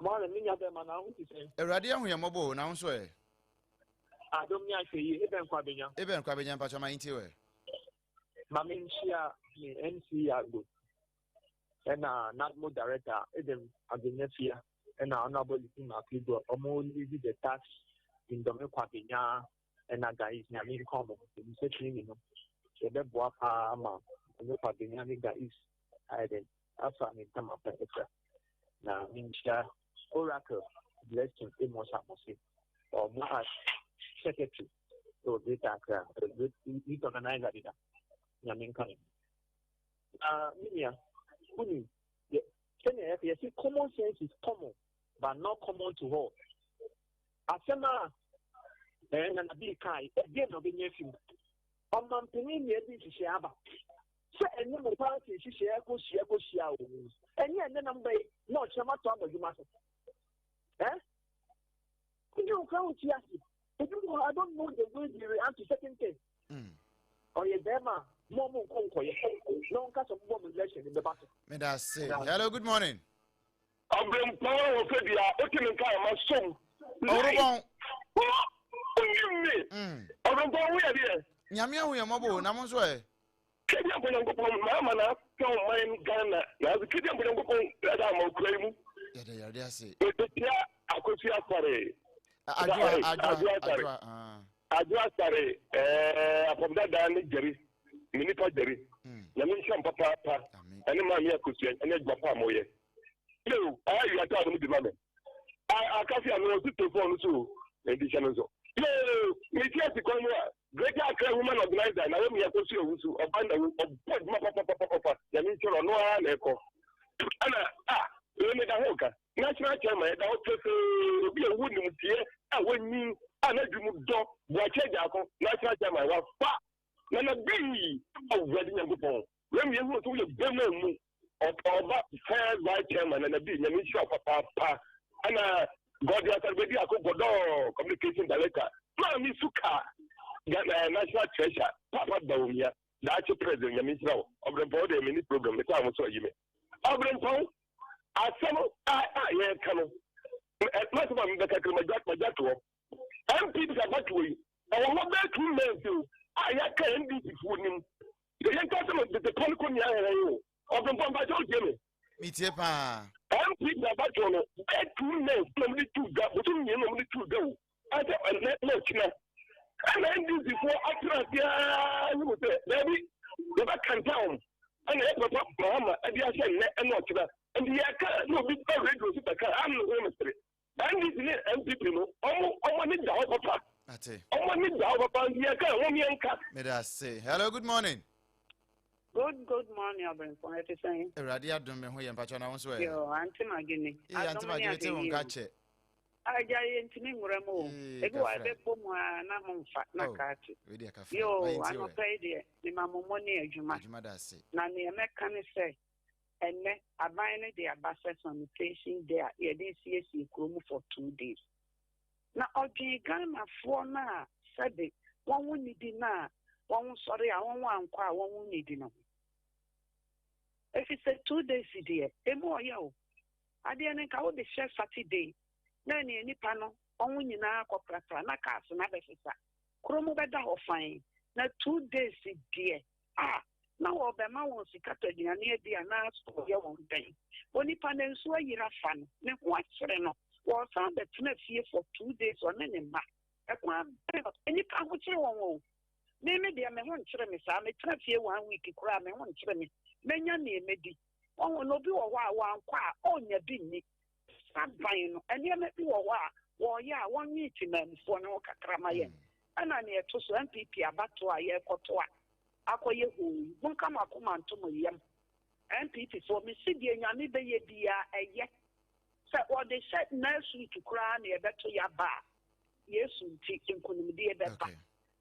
Morning, me nya bɛma na ho te sɛn? Awurade ahu yɛn mmɔbɔ o, na wo nso ɛ? Adom ne ahwɛ yie, ebɛn kwa bɛnya? Ebɛn kwa bɛnya mpakyɛ ma yɛntie wɛ. Ma menhyia me MC Agbo ɛna NADMO director Edem Agenyafia ɛna Honorable Litin Akligbo ɔmo lead the task in Dome Kwabenya ɛna Ga East. Nyame nka ɔmo ho. Ɛnim sɛ training no yɛbɛboa paa ma Dome Kwabenya ne Ga East ayɛ dɛn afa ne ntama pɛ ɛfra. Na menhyia Oracle Blessing Amos Amose ɔmo as secretary ɛwɔ Greater Accra, youth organizer deda. Nyame nka ne ho. Na me nua, wonim, sɛnea yɛka yɛse common sense is common but not common to all. Asɛm a ɛɛ Nana Bii kae, ɛdeɛn na ɔbɛnya afi mu? Ɔmampanin na ɛde nhyehyɛe aba sɛ ɛne mo party nhyehyɛe kɔhyia kɔhyia o. Ɛnyɛ ɛnnɛ na mobɛyɛ na ɔkyena moatoa mo adwuma so. Eh? Wogye wo kra wo ti ase. Ebi wɔ hɔ, I don't know the way they react to certain things. Ɔyɛ bɛrima a, mo a mo nkɔ nkɔyɛ na ɔnka sɛ mobɔ mo election no bɛba so. Meda ase. Hello, good morning. Ɔbrempɔn wɔ fɛ bia wote me nka ma som. Ɔworobɔn. Wonim me. Ɔbrempɔn wo yɛ deɛ. Nyame ahu yɛn mmɔbɔ o, na mo nso ɛ? Kedi ampa Nyankopɔn maa ma na aka ɔman Ghana na adze kedi ampa Nyankopɔn ɛda ama okura yi mu. Yɛda Awurade ase. Mekyia Akosi Asare. Adwoa Adwoa Adwoa. Ah. Adwoa Asare ɛɛ apam dada ne Jerry me nipa Jerry. Nyame nhyira mo papaapa ɛne maame Akosua ɛne adwuma pa a moyɛ. Yo ɛyɛ wia taa no mu di ma me. Akasi ano ɔsi telefon no so o nti hyɛ no nso. Yoo meti ase kwan mu a Greater Accra Women Organizer Naomi Akosua Owusu ɔba na wu ɔbɔ adwuma papapapapa Nyame nhyira ɔno ara na ɛkɔ ɛna a wei meda ho ka National Chairman ɛda hɔ pefee obi a ɔwɔ nimdeɛ a wanyin a n'adwene mu dɔ Boakye Agyarko National Chairman wafa Nana Bii Awurade Nyankopɔn Wei mu yɛhunu sɛ woyɛ bɛma mu ɔba first vice chairman Nana Bii Nyame nhyira wo papaapa ɛna Gɔde Asarbedi Ako Gɔdɔɔ communication director Maame Suka National Treasure Papa Bawumia daakye president Nyame nhyira wo Ɔbrempɔn wo deɛ menni problem metaa mo so ayi me Ɔbrempɔn asɛm a yɛreka no masɛm a mebɛka kere magya toɔ NPP abatoɔ yi ɛwɔ hɔ bɛyɛ 2 months o a yɛaka NDC foɔ nim yɛnka sɛ no tete pɔ no kɔ nia hɛhɛ o Ɔbrempɔn mpakyɛ wotie me? Metie paa. NPP abatoɔ no bɛyɛ 2 months na ɔmde tu dwa, bosom 2 na ɔmde tu dwa o ɛsɛ ɛnɛ na ɔkyina ɛna NDC foɔ atena ase aa ne mu sɛ daabi yɛbɛkanta wɔn ɛna yɛ papa Mahama ɛde ahyɛ nnɛ ɛna ɔkyina nti yɛka na obi ba radio so bɛka am no ho mesere NDC ne NPP no ɔmo ani da hɔ papa. Ate. Ɔmo ani da hɔ papa nti yɛka wɔn yɛnka. Meda ase. Hello, good morning. Good morning, Ɔbrempɔn. Ɛte sɛn? Awurade adom me ho yɛ mpakyɛ na wo nso ɛ? Yo, Auntie Magini. Ee, Auntie Magini te wo nka kyɛ. Agya yɛ ntumi nwura mu o. Ebi wɔ ɛbɛbɔ mu a na mo nfa na Oh, ka ate. wei deɛ kafra. Yo, Ma yɛntie wɛ. anɔpa yi deɛ mema mo mmɔ ne adwuma. Adwuma da ase. Na nea mɛka ne sɛ ɛnnɛ aban no de aba sɛ sanitation day a yɛde siesie kurom for 2 days. Na ɔdwen Ghanafoɔ no a sɛde wɔn ho nidi no a wɔn sɔre a wɔn ankɔ a wɔn ho nidi no ho. Ɛfiri sɛ 2 days deɛ emu ɔyɛ o. Adeɛ no nka wode hyɛ Saturday na ɛne nipa no wɔn nyinaa kɔprapra na cars no abɛsesa. Kurom bɛda hɔ fan. Na 2 days deɛ a Na wɔrebɛma wɔn sika tɔ aduane adi anaasɛ wɔyɛ wɔn dɛn? Onipa no nsuo ayiri afa no, ne ho akyere no, wɔresan abɛtena fie for 2 days ɔne ne mma. Ɛkwan bɛn so? Nnipa ho kyere wɔn o. Me me deɛ me ho nkyere me saa, metena fie one week koraa a me ho nkyere me. Mɛnya nea mɛdi. Wahu? Na obi wɔ hɔ a wankɔ a ɔnnya bi nni. Saa ban no, nneɛma bi wɔ hɔ a wɔreyɛ a wɔnnwen temanmufoɔ no ho kakra ma yɛn. Ɛna nea ɛto so, NPP abatoɔ a yɛrekɔto a akɔyɛ hoo yi, monka mo akoma nto mo yam. NPP foɔ, mese deɛ Nyame bɛyɛ biara ɛyɛ. Sɛ wɔde hyɛ nurse koraa na yɛbɛto yɛaba a, Yesu nti nkonimdie bɛba.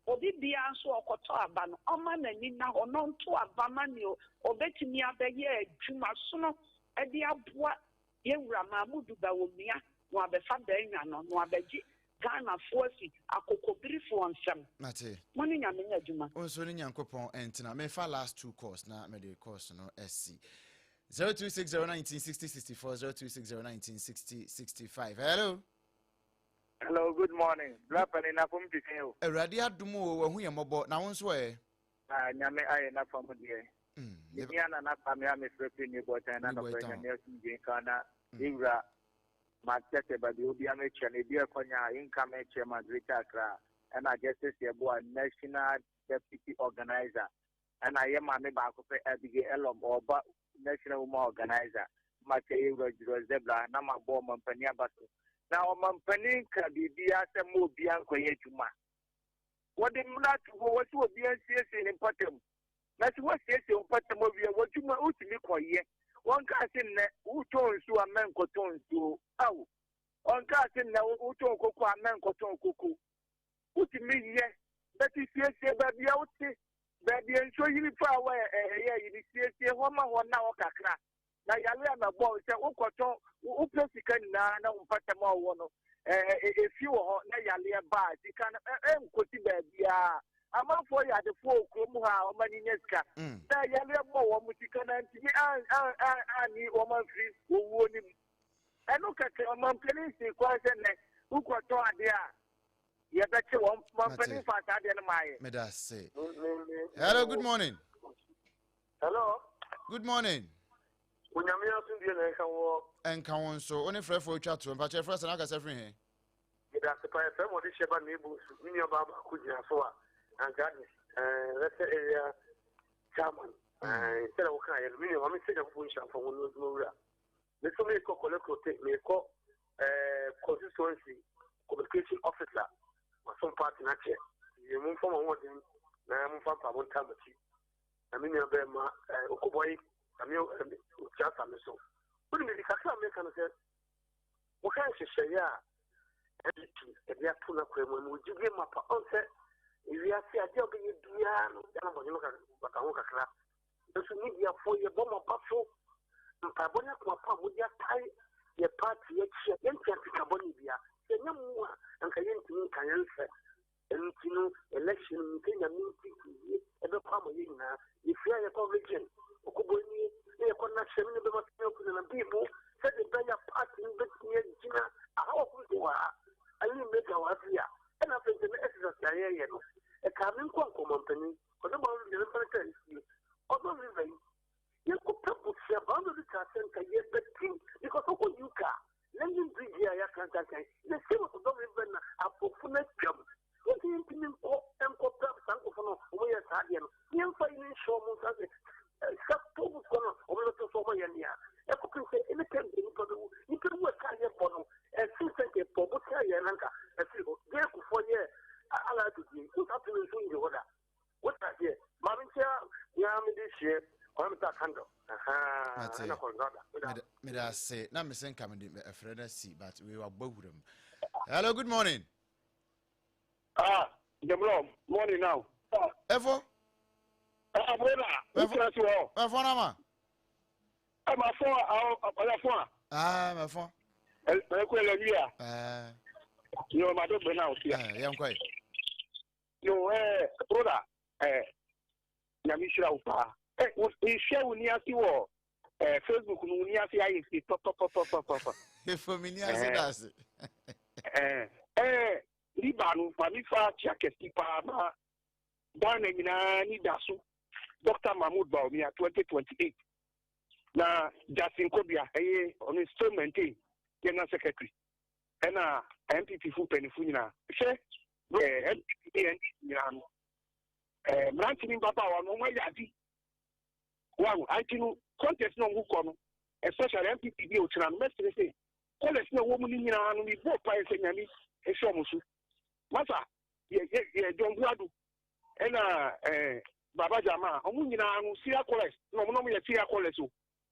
Obi biara nso a ɔkɔtɔ aba no, ɔmma n'ani nna hɔ na ɔnto aba ma nea ɔbɛtumi abɛyɛ adwuma sono de aboa yɛn Wura Mahmudu Bawumia na wabɛfa Bɛanwa no na wabɛgye Ghanafoɔ afi akokobirifoɔ nsam. Mate. Mo ne Nyame nyɛ adwuma. Wo nso ne Nyankopɔn ntena. Mefa last two calls na mede calls no asi. 0260 19 60 64 0260 19 60 65. Hello. Hello, good morning. Bra panin na fam te sɛn o? Awurade adom o, wahu yɛn mmɔbɔ. Na wo nso ɛ? Ah, Nyame ayɛ n'afa mu deɛ. Me din Nana Kwame a mefrɛ firi New Boytown na New nɔkorɛ Boytown. Nyame asomdwoe nka na Ewura Mark Tete baabi obia mekyɛ no ebi ɛkɔnya a nka mekyɛ ma Greater Accra ɛna Justice Yeboah National Deputy Organizer ɛna yɛ maame baako pɛ Abigail Elom ɔba National Woman Organizer makyɛ Ewura Julius Debra na mabɔ ɔmampanin aba so na ɔmampanin ka biribiara sɛ ma obia nkɔyɛ adwuma. Wɔde mmara to hɔ, wɔse obiara nsiesie ne mpɔtam. Na sɛ woasiesie wo mpɔtam awie a, w'adwuma wotumi kɔyɛ. Wɔnkaa se nnɛ wotɔn nsuo a mɛnkɔtɔn nsuo. Ao! Wɔnkaa se nnɛ wotɔn koko a mɛnkɔtɔn koko. Wotumi yɛ. But siesie baabi a wote, baabi a nsuo yiri fa a wɔ ɛyɛ ayi no, siesie hɔ ma hɔ nna hɔ kakra. Na yare a mɛbɔ wo sɛ wokɔtɔn wopɛ sika nyinaa na wo mpɔtam a wowɔ no efi wɔ hɔ na yareɛ ba a sika no ɛnkɔsi baabiara. Amanfoɔ yɛ adefoɔ wɔ kurom ha a wɔn ani nya sika na yareɛ bɔ wɔn sika no antumi anyi wɔn amfiri owuo no mu. Ɛno kɛkɛ ɔmampanin sii kwan sɛ nnɛ wokɔtɔ adeɛ a yɛbɛkye wɔn. Mampanin fa saa adeɛ no maayɛ. Meda ase. Hello, good morning. Hello. Good morning. Onyame asomdue na ɛnka wɔ. Ɛnka wo nso. Wo ne frɛfoɔ twa toɔ. Mpakyɛ frɛ sɛ na akasa firi he? Meda ase paa. Yɛfrɛ me ɔde hyɛ ba na ebu nsu. Me nua baa baako gyina so a anka ade ɛɛ lɛsɛ area chairman. Ɛɛ sɛdeɛ woka yɛ no me nua maame sɛ Nyankopɔn nhyira mfa ho no adwuma wura. Me nso meekɔ Kɔlɛkrote meekɔ ɛɛ constituency communication officer masom party no akyɛ. Yɛ momfa mo ahoɔden na momfa mpaabɔ ntaa m'akyi. Na me nua bɛrima ɛɛ okobɔyi na me ɛɛ otua sa me so. Wode me kakra a meka no sɛ wohwɛ nhyehyɛeɛ a NPP ɛde ato n'akwan mu ɛma ogyidie mapa ɔn sɛ ewiase adeɛ a wobɛyɛ biara no yɛn abɔnye no bata ho kakra nso mediafoɔ yɛbɔ mo aba so mpaebɔ ne akoma pa a mode atae yɛ party akyi a yɛnte asika bɔne bia sɛ ɛnyɛ mo a anka yɛntumi nka yɛn nsɛ. Ɛno nti no election no sɛ Nyame nti yie ɛbɛkɔ ama yɛn nyinaa. Yɛfiri a yɛkɔ region ɔkɔbɔ nie na yɛkɔ national ne bɛma sɛ ɔkɔ na bibo sɛde bɛyɛ party no bɛtumi agyina aha wɔ koro wɔ ha ɛne mega wɔ ha bi a ɛna afei sɛ ne exercise a yɛyɛ no ɛkaa me nkɔ nkɔmampanin ɔde bɔ no deɛ mfa no sɛ nsie ɔdɔ river yi yɛkɔpɛ bosea boundary bi kaa sɛ nka yɛbɛtim because wokɔ UK a London Bridge yi a yɛaka nkankan the same ɔdɔ river na aborɔfo no atwam yɛnti yɛntumi nkɔ nkɔpɛ saa nkurɔfo no wɔyɛ saa adeɛ no yɛmfa yi no nhyɛ wɔn nsa sɛ sika to sika no wɔn bɛto so wɔyɛ nea ɛkɔpem sɛ ɛne tɛm deɛ nipa bɛwu nipa wu ɛka yɛ bɔ no ɛsen sɛ nka ɛbɔ bosea yɛ nanka ɛfiri hɔ deɛ kufoɔ yɛ ala adodie nsa to no nso nyi hɔ da. Wote aseɛ? Maame nkyia nea mede hyeɛ Kwame Mensah Kandor. Ahaa, ɛna Conrada. Meda meda ase. Na mese nka mede ɛfrɛ no asi but wei wabɔ wura mu. Hello, good morning. Ah, Jemlo, morning now. Efo. Ah, brother, wotena se hɔ. Mɛfɔ na ma. Ɛ ma fɔ a ɔyɛ fɔ a. Ah, mɛfɔ. Ɛ kɔ ɛlɛ wia. Ɛɛ. Yɛ ma do gbɛ na o tia. Ɛɛ yɛn kɔ yi. Yo eh broda eh Nyame nhyira wo paa. Eh wo nhwɛ wo ni ase wɔ eh Facebook no wo ni ase ayɛ fi pɔpɔpɔpɔpɔpɔ. Efo mi ni ase da ase. Eh eh riba no ma mi fa tia kɛse paa ma Ghana nyinaa ni da so. Doctor Mahmood Bawumia 2028. Na Justin Kodua ɛyɛ ɔno still maintain general secretary ɛna NPP fo mpanyinfo nyinaa hwɛ ɛɛ NPP ne NDC nyinaa no ɛɛ mmerante ne mbabaawa no wɔn ayɛ ade wɔn anti no contest na wɔn kɔ no especially NPP bi a okyina no mɛsiri sɛ colours na ɛwɔ mu no nyinaa no mebɔ mpaeɛ sɛ Nyame nhyɛ wɔn so masa yɛ yɛ yɛ John Buadu ɛna ɛɛ eh, Baba Jama wɔn nyinaa no Syria colours na wɔn na wɔn yɛ Syria colours o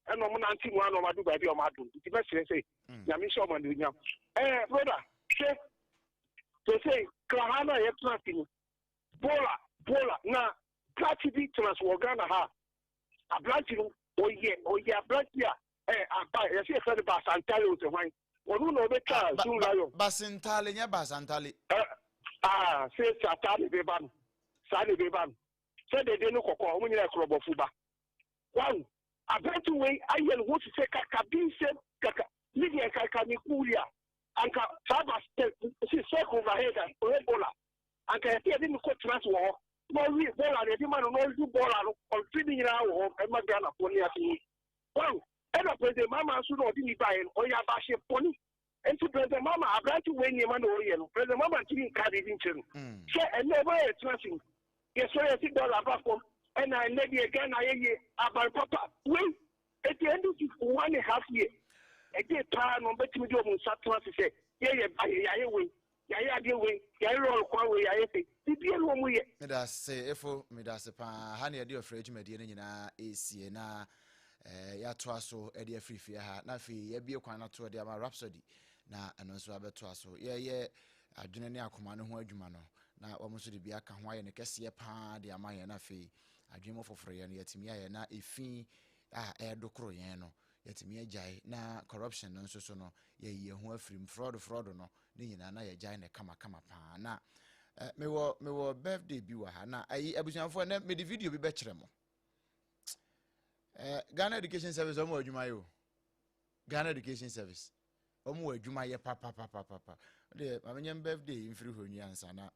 ɛna wɔn nante mu ana wɔn adu baabi a wɔn adu nti mɛsrɛ sɛ mm. Nyame nhyɛ wɔn anuonyam ɛɛ eh, broda hwɛ sese kraha no a yɛtena ase no bola bola na krakye bi tena so wɔ Ghana ha aberante no ɔyɛ ɔyɛ aberante a Ɛ aba yɛsɛ yɛfrɛ no Basantale o sɛ hwan ɔno na ɔbɛtwa ah, Zoom Lion. Basintale nyɛ Basantale. Ɛ ah sɛ sata ne beba no saa ne beba no sɛ dede no kɔkɔɔ wɔn nyinaa korɔbɔfo ba wahu aberante wei ayɛ ne ho te sɛ kaka bi sɛ kaka ne deɛ kaka ne kuuli a anka saa ba sɛ sɛ overhead a ɔyɛ bɔla anka yɛsɛ yɛde ne kɔ tena ase wɔ hɔ na ɔwe bɔla no yɛde ma no na ɔwe bɔla no ɔwe ne nyinaa wɔ hɔ ɛma Ghanafoɔ ne ase yi Wahu? Ɛna President Mahama nso na ɔde ne baeɛ no, ɔyɛ abahye bɔne. Nti President Mahama, aberante wei nneɛma na ɔreyɛ no, President Mahama ntumi nka biribi nkyerɛ no. Hwɛ, ɛnnɛ ɛbɛyɛ yɛtena ase yi, yɛsɔre yɛse dɔla aba fam, ɛna ɛnnɛ deɛ Ghana ayɛ yie, aban papa. Wei, enti NDC 1½ year, ɛdeɛ paa na wɔbɛtumi de wɔn nsa atena ase sɛ yɛyɛ baeɛ, yɛayɛ wei. Yɛayɛ adeɛ wei, yɛayɛ lɔɔre kwan wei, yɛayɛ sei. Biribiara ni wɔn yɛ. Medase Efo, medase paa. Ha na yɛde ɔfrɛ dwumadie no nyinaa ɛresie na eh, yɛatoa so de afiri fie ha na afei yɛabie kwan no ato de ama Rhapsody na ɛno nso abɛtoa so. Yɛyɛ adwene ne akoma no ho adwuma no na wɔn nso de bi aka ho ayɛ no kɛseɛ paa de ama yɛn na afei adwene mu foforɔyɛ no yɛatumi ayɛ na efi a ɛredokoro yɛn no yɛatumi agyae na corruption no nso so no yɛyi yɛn ho afiri mu fraud fraud no ne nyinaa na yɛgyae no kamakama paa na eh, mewɔ mewɔ birthday bi wɔ ha na ayi abusuafoɔ ɛnɛ mede video bi bɛkyerɛ mo eh, Ghana Education Service wɔn wɔ adwuma yɛ o Ghana Education Service wɔn wɔ adwuma yɛ papapapapa deɛ maame nyɛ birthday mfiri hɔ nwi ansa na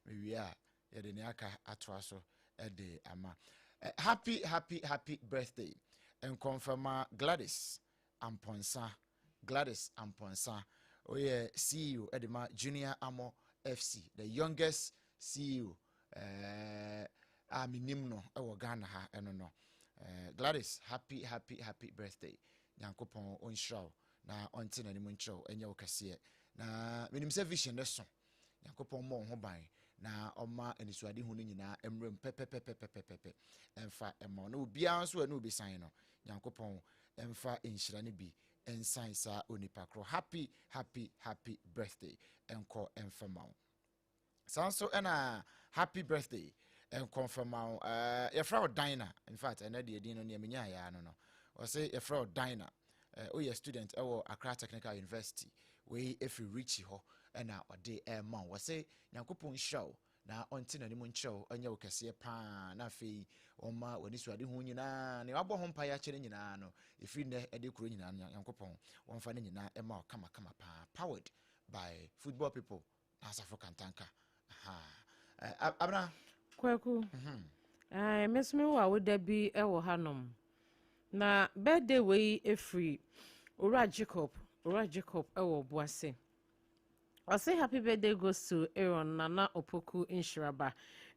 mewie a yɛde ne aka atoa so de ama eh, happy happy happy birthday nkɔmfɛma Gladys Amponsah Gladys Amponsah, ɔyɛ CEO de ma Junior Amoh FC, the youngest CEO eh, a menim no wɔ Ghana ha ɛno no. Eh, Gladys, happy happy happy birthday. Nyankopɔn ɔnhyira wo na ɔnte n'anim nkyerɛ wo ɛnyɛ wo kɛseɛ. Na menim sɛ vision ne so. Nyankopɔn mmɔ wo ho ban na ɔma anisoadehu no nyinaa mmerɛ mu pɛpɛpɛpɛpɛpɛ ɛmfa ɛma wo na obiara nso a ɛne obi no Nyankopɔn ɛmfa nhyira no bi nsan saa onipa korɔ. Happy happy happy birthday ɛnkɔ ɛmfa ma wo. Saa nso ɛna happy birthday ɛnkɔ mfa ma wo. Uh, yɛfrɛ wo Dinah. In fact, ɛnɛ deɛ din no nea menyaa yɛ ano no. Ɔse yɛfrɛ wo Dinah. Uh, woyɛ student ɛwɔ Accra Technical University. Wei ɛfiri Richie hɔ ɛna ɔde ɛma wo. Ɔse Nyankopɔn nhyira wo na ɔnte n'anim nkyerɛ wo, ɔnyɛ wo kɛseɛ paa, na afei ɔmma w'anisoadehu nyinaa, nea wabɔ ho mpaeɛ akyɛ no nyinaa no, ɛfiri nnɛ de kuro nyinaa no, Nyankopɔn wɔmfa ne nyinaa ɛma wo kama kama paa. Powered by Football People na Asafo Kantanka. Aha. Eh, Abena. Kwaku. Mm -hmm. Eh, me nso mewɔ awoda bi wɔ hanom. Na birthday wei ɛfiri Owura Jacob, Owura Jacob wɔ Obuase. Ɔse happy birthday goes to Aaron Nana Opoku Nhyiraba.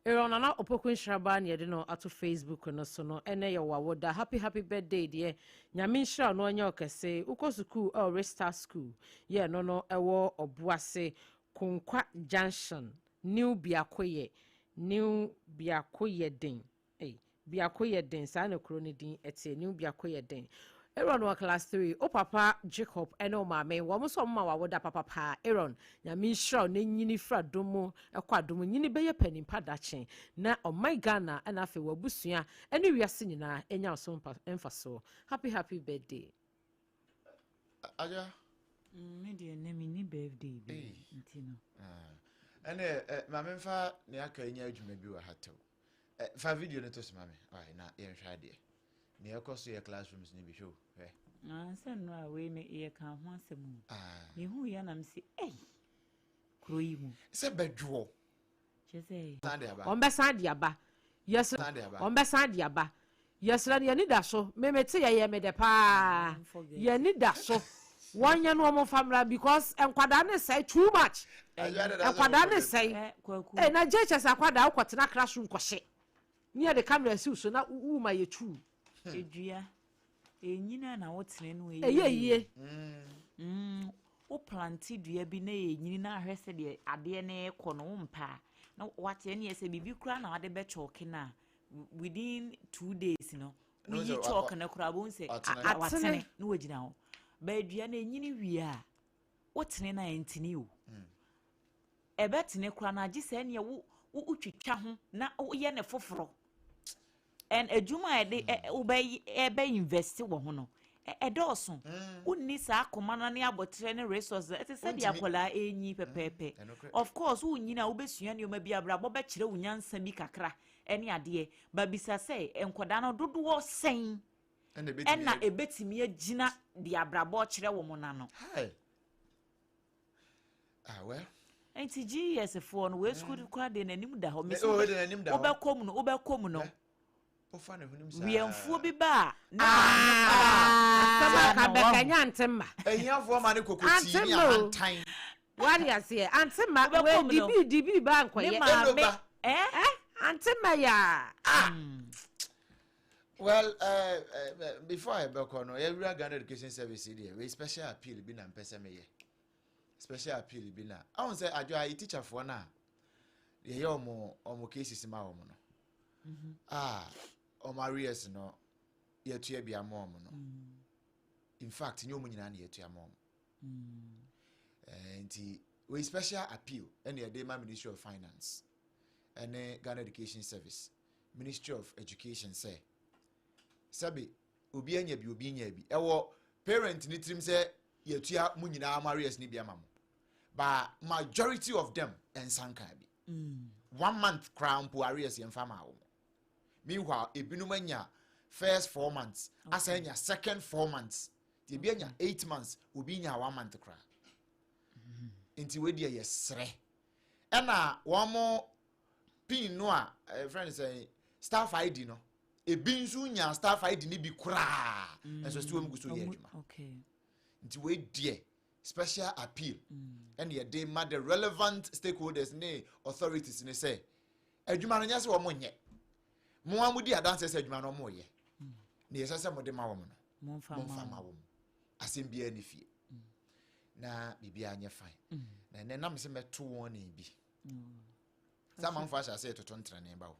Aaron Nana Opoku Nhyiraba na yɛde no ato Facebook no so no. Ɛnɛ yɛ wawoda. Happy happy birthday deɛ. Nyame nhyira no ɔnyɛ ɔkɛse. Wokɔ sukuu ɛwɔ Restart School. Yɛ no no ɛwɔ Ɔboase Konkwa Junction New Biakoyɛ New Biakoyɛ Den. Ei, biako yɛ den, saa na kuro no din teɛ, New Biako yɛ den. Aaron wɔ class 3, wo papa Jacob ne wo maame, wɔn nso wɔn ma wawoda papapaa. Aaron, Nyame nhyira wo na nyini firi adom mu kɔ adom mu, nyini bɛyɛ panin pa dakye, na ɔman Ghana na afei w'abusua ne wiase nyinaa nya wo so mfasoɔ. Happy happy birthday. Aja. Me deɛ nnɛ menni birthday bi nti no. Ɛne maame mfa nea aka yi nyɛ adwuma bi wɔ ha tɛw. Eh, fa video no to so ma me. Why, na yɛnhwɛ adeɛ. Nea ɛkɔ so yɛ classrooms no bi hwɛ o, hwɛ. Ah, sɛ nnora wei me yɛ ka ho asɛm o. Ah. Mehu yɛ na mese, ei, kuro yi mu. Sɛ bɛdwoɔ. Kyɛ sɛ. San de aba. Wɔn bɛsan de aba. Yɛsrɛ wɔn bɛsan de aba. Yɛsrɛ no yɛn ani da so. Me mete yɛ yɛ me dɛ paa. Yɛn ani da so. Wɔn nyɛ no wɔn nfa mmra because nkwadaa ne sɛe too much. Nkwadaa ne sɛe. Ee na JHS akwadaa wokɔ tena classroom kɔhye. Ne yɛde camera siw so na wo ma yɛ tuu. Edua enyini a na wotene no ɛyɛ yie. Wo plante dua bi na ɛnyini na ahwɛ sɛdeɛ adeɛ no rekɔ no wompɛ a na wate ɛneɛ sɛ biribi koraa na wade bɛ chalk no a within 2 days no woyi chalk no koraa bohu sɛ watene na wagyina hɔ. Ba dua no ɛnyini wie a wotene no a ɛntene o. Ɛbɛtene koraa no agye sɛ ɛneɛ wo wotwitwa ho na woyɛ ne foforɔ and adwuma a yɛde wobɛ ɛbɛ invest wɔ ho no ɛdɔɔso. Wonni saa akoma no ne abɔtrɛ ne resources ɛte sɛ deɛ akwadaa ɛnyi pɛpɛɛpɛ. Of course, wonyini a wobɛsua nneɛma bi, abrabɔ bɛkyerɛ wo nyansa bi kakra ɛne adeɛ babisa sɛ nkwadaa no dodoɔ sɛn ɛna ɛbɛtumi agyina deɛ abrabɔ kyerɛ wɔn n'ano. Ah, well. Nti GES foɔ no wei sukuu kora deɛ n'anim da hɔ mesi wobɛkɔ mu no, wobɛkɔ mu no wiɛnfuo bi ba a ne maame asɛm aka bɛka nya ante mma. Ahiafoɔ ma ne kokotii ne ahantan. Wade aseɛ ante mma wei dibi dibi ba nkɔyɛ ne maame eh ante mma yaa. Ah, well, before I bɛkɔ no, yɛwura Ghana Education Service deɛ, wei special appeal bi na mpɛ sɛ meyɛ. Special appeal bi na ahun sɛ adwo ayi teacherfoɔ no a yɛyɛ ɔmo cases ma wɔn no a ɔmo arrears no yɛtua bi ama wɔn no. In fact, nye ɔmo nyinaa na yɛtua ma wɔn. Nti wei special appeal ɛna yɛde ma Ministry of Finance ɛne Ghana Education Service, Ministry of Education sɛ sɛbi obi anya bi, obi nya bi, ɛwɔ parent ne tirim sɛ yɛtua mu nyinaa mo arrears ne bi ama mo, but majority of them nsa nka bi. One month koraa mpo arrears yɛn fa ma wɔn. Meanwhile, ebinom anya first 4 months, asan anya second 4 months, nti ebi anya 8 months, obi nya one month koraa. Nti wei deɛ yɛsrɛ ɛna wɔn mo pin no a ɛfrɛ no sɛ staff ID no, ebi nso nya staff ID ne bi koraa nso si wɔn gu so yɛ adwuma. Nti wei deɛ special appeal ɛna yɛde ma the relevant stakeholders ne authorities ne sɛ adwuma no nyɛ sɛ wɔn nyɛ, mo a mo di adanse sɛ adwuma no wɔn yɛ na yɛsɛ sɛ mo de ma wɔn no, momfa ma wɔn. Asɛm biara ne fie na biribiara nyɛ fine na ɛnɛ nam sɛ mɛto wɔn ne bi sɛ amanfoɔ ahyɛ ase yɛtoto ntrɛne ba wo.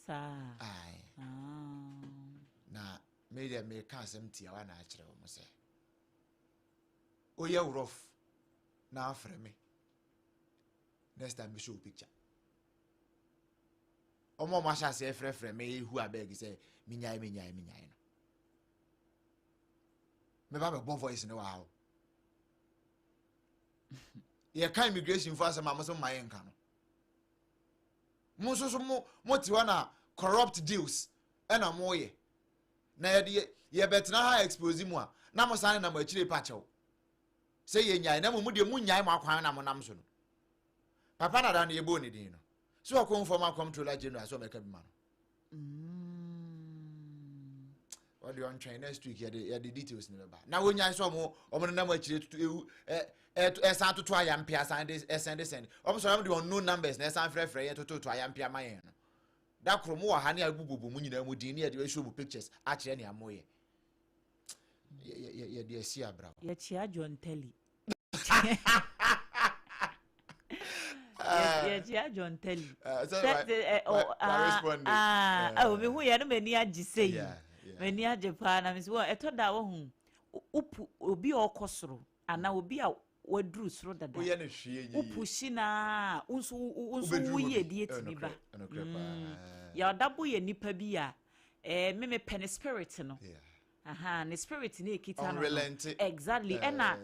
Saa. Ae. Na me deɛ meka asɛm tiawa na akyerɛ wɔn sɛ oyɛ rough na afrɛ me next time show picture. Ɔmo a ɔmo ahyɛ aseɛ frɛfrɛ me ehu abeg sɛ minyae minyae minyae no, meba bɛbɔ voice ne wɔ ha o. Yɛka immigration fo asɛm a mo sɛ mo ma yɛ nka no, mo nso so mo te hɔ na corrupt deals ɛna mo yɛ na yɛde yɛbɛtena ha expose mu a na mo san nam akyire pa kyɛw sɛ yɛ nyae na mo mu deɛ mo nyae mo akwan na mo nam so no. Papa nada no yɛbɔɔ ne din no so ɔkɔ former Comptroller General sɛ ɔmɛka bi ma no. Ɔde ɔntwɛn next week yɛde details ne bɛba na wonyae sɛ ɔmo nenam akyire tutu ewu ɛ ɛ ɛsan toto ayampe asan de ɛsɛn de sɛn ɔmo sɔrɔ ɔmo de unknown numbers na ɛsan frɛfrɛ yɛn tototo ayampe ama yɛn no. Da koro mo wɔ ha ne abububu mu nyinaa mu din ne yɛde bɛhyɛ mu pictures akyerɛ nea mo yɛ yɛde asi abra. Yɛkyia John Telly, yɛkyia John Telly. Sɛ mehu yɛ no m'ani agye sɛ yi m'ani agye paa na mesɛ wɔ ɛtɔ da wɔhu wopu obi a ɔkɔ soro anaa obi a waduru soro dada. Woyɛ no hwee nyɛ yie. Wopushi naa wo nso wo nso Wobɛduru hɔ woyɛ bi. die tumi ba. Ɛnokorɛ paa. Yɛdabo yɛ nipa bi a me mepɛ ne spirit no. Aha, ne spirit ne ekita no. Unrelenting. Exactly. Ɛna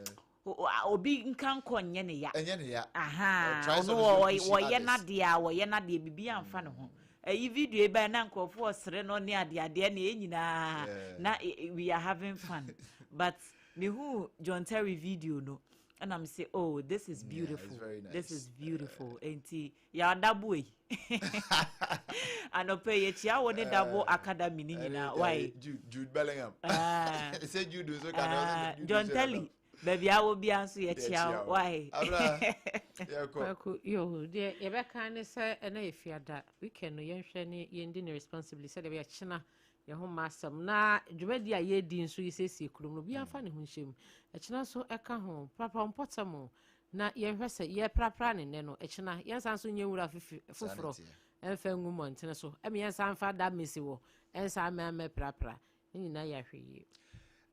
obi nka nkɔ nyɛ ne ya. Ɛnyɛ ne ya. Aha. Ɔtry sɛ ɔno ɔno nso push wɔyɛ others. N'adeɛ a wɔyɛ n'adeɛ bibi amfa ne ho. Ɛyi video yi ba na nkurɔfoɔ ɔsere no ne adeadeɛ ne yɛn nyinaa na we are having fun, but mehu John Terry video no. Ɛna me se, oh, this is beautiful. Yeah, very This nice. is beautiful. Enti yɛadabo yi anɔpɛ yɛkyia wo ne Dabo Academy ne nyinaa. Why? Jude Bellingham. Ah. Sɛ Jude nso ka Ah, John Telly, baabi a wɔ biara nso yɛkyia wo. Why? Abra, yɛkɔ. Kwaku, yo, deɛ yɛbɛka ne sɛ ɛna yɛ fiada weekend no, yɛnhwɛ ne yɛndi ne responsibly sɛdeɛ ɛbɛyɛ kyena yɛn ho ma asɛm na dwumadi a yɛredi nso yɛsiesie kurom no, obiara mfa ne ho nhyɛ mu. Ɛkyena nso ɛka ho prapra mpɔtam o, na yɛnhwɛ sɛ yɛprapra ne nnɛ no, ɛkyena yɛnsa nso nyɛ nwura foforɔ ɛmfa ngu mmɔntene so ɛma yɛnsa mfa da mesi wɔ ɛnsa mɛmɛ prapra ne nyinaa yɛ ahwɛ yie.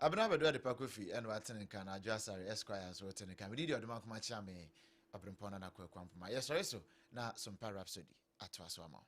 Abena Bɛdo Adepa Kofi ɛna watene nka na Adwo Asare Esquire nso wote ne nka. Mede deɛ ɔdoma nkoma kyea me ɔberempɔn Nana Kwaku Ampoma. Yɛsɔre so na Sompa Rhapsody atoa so ama wo.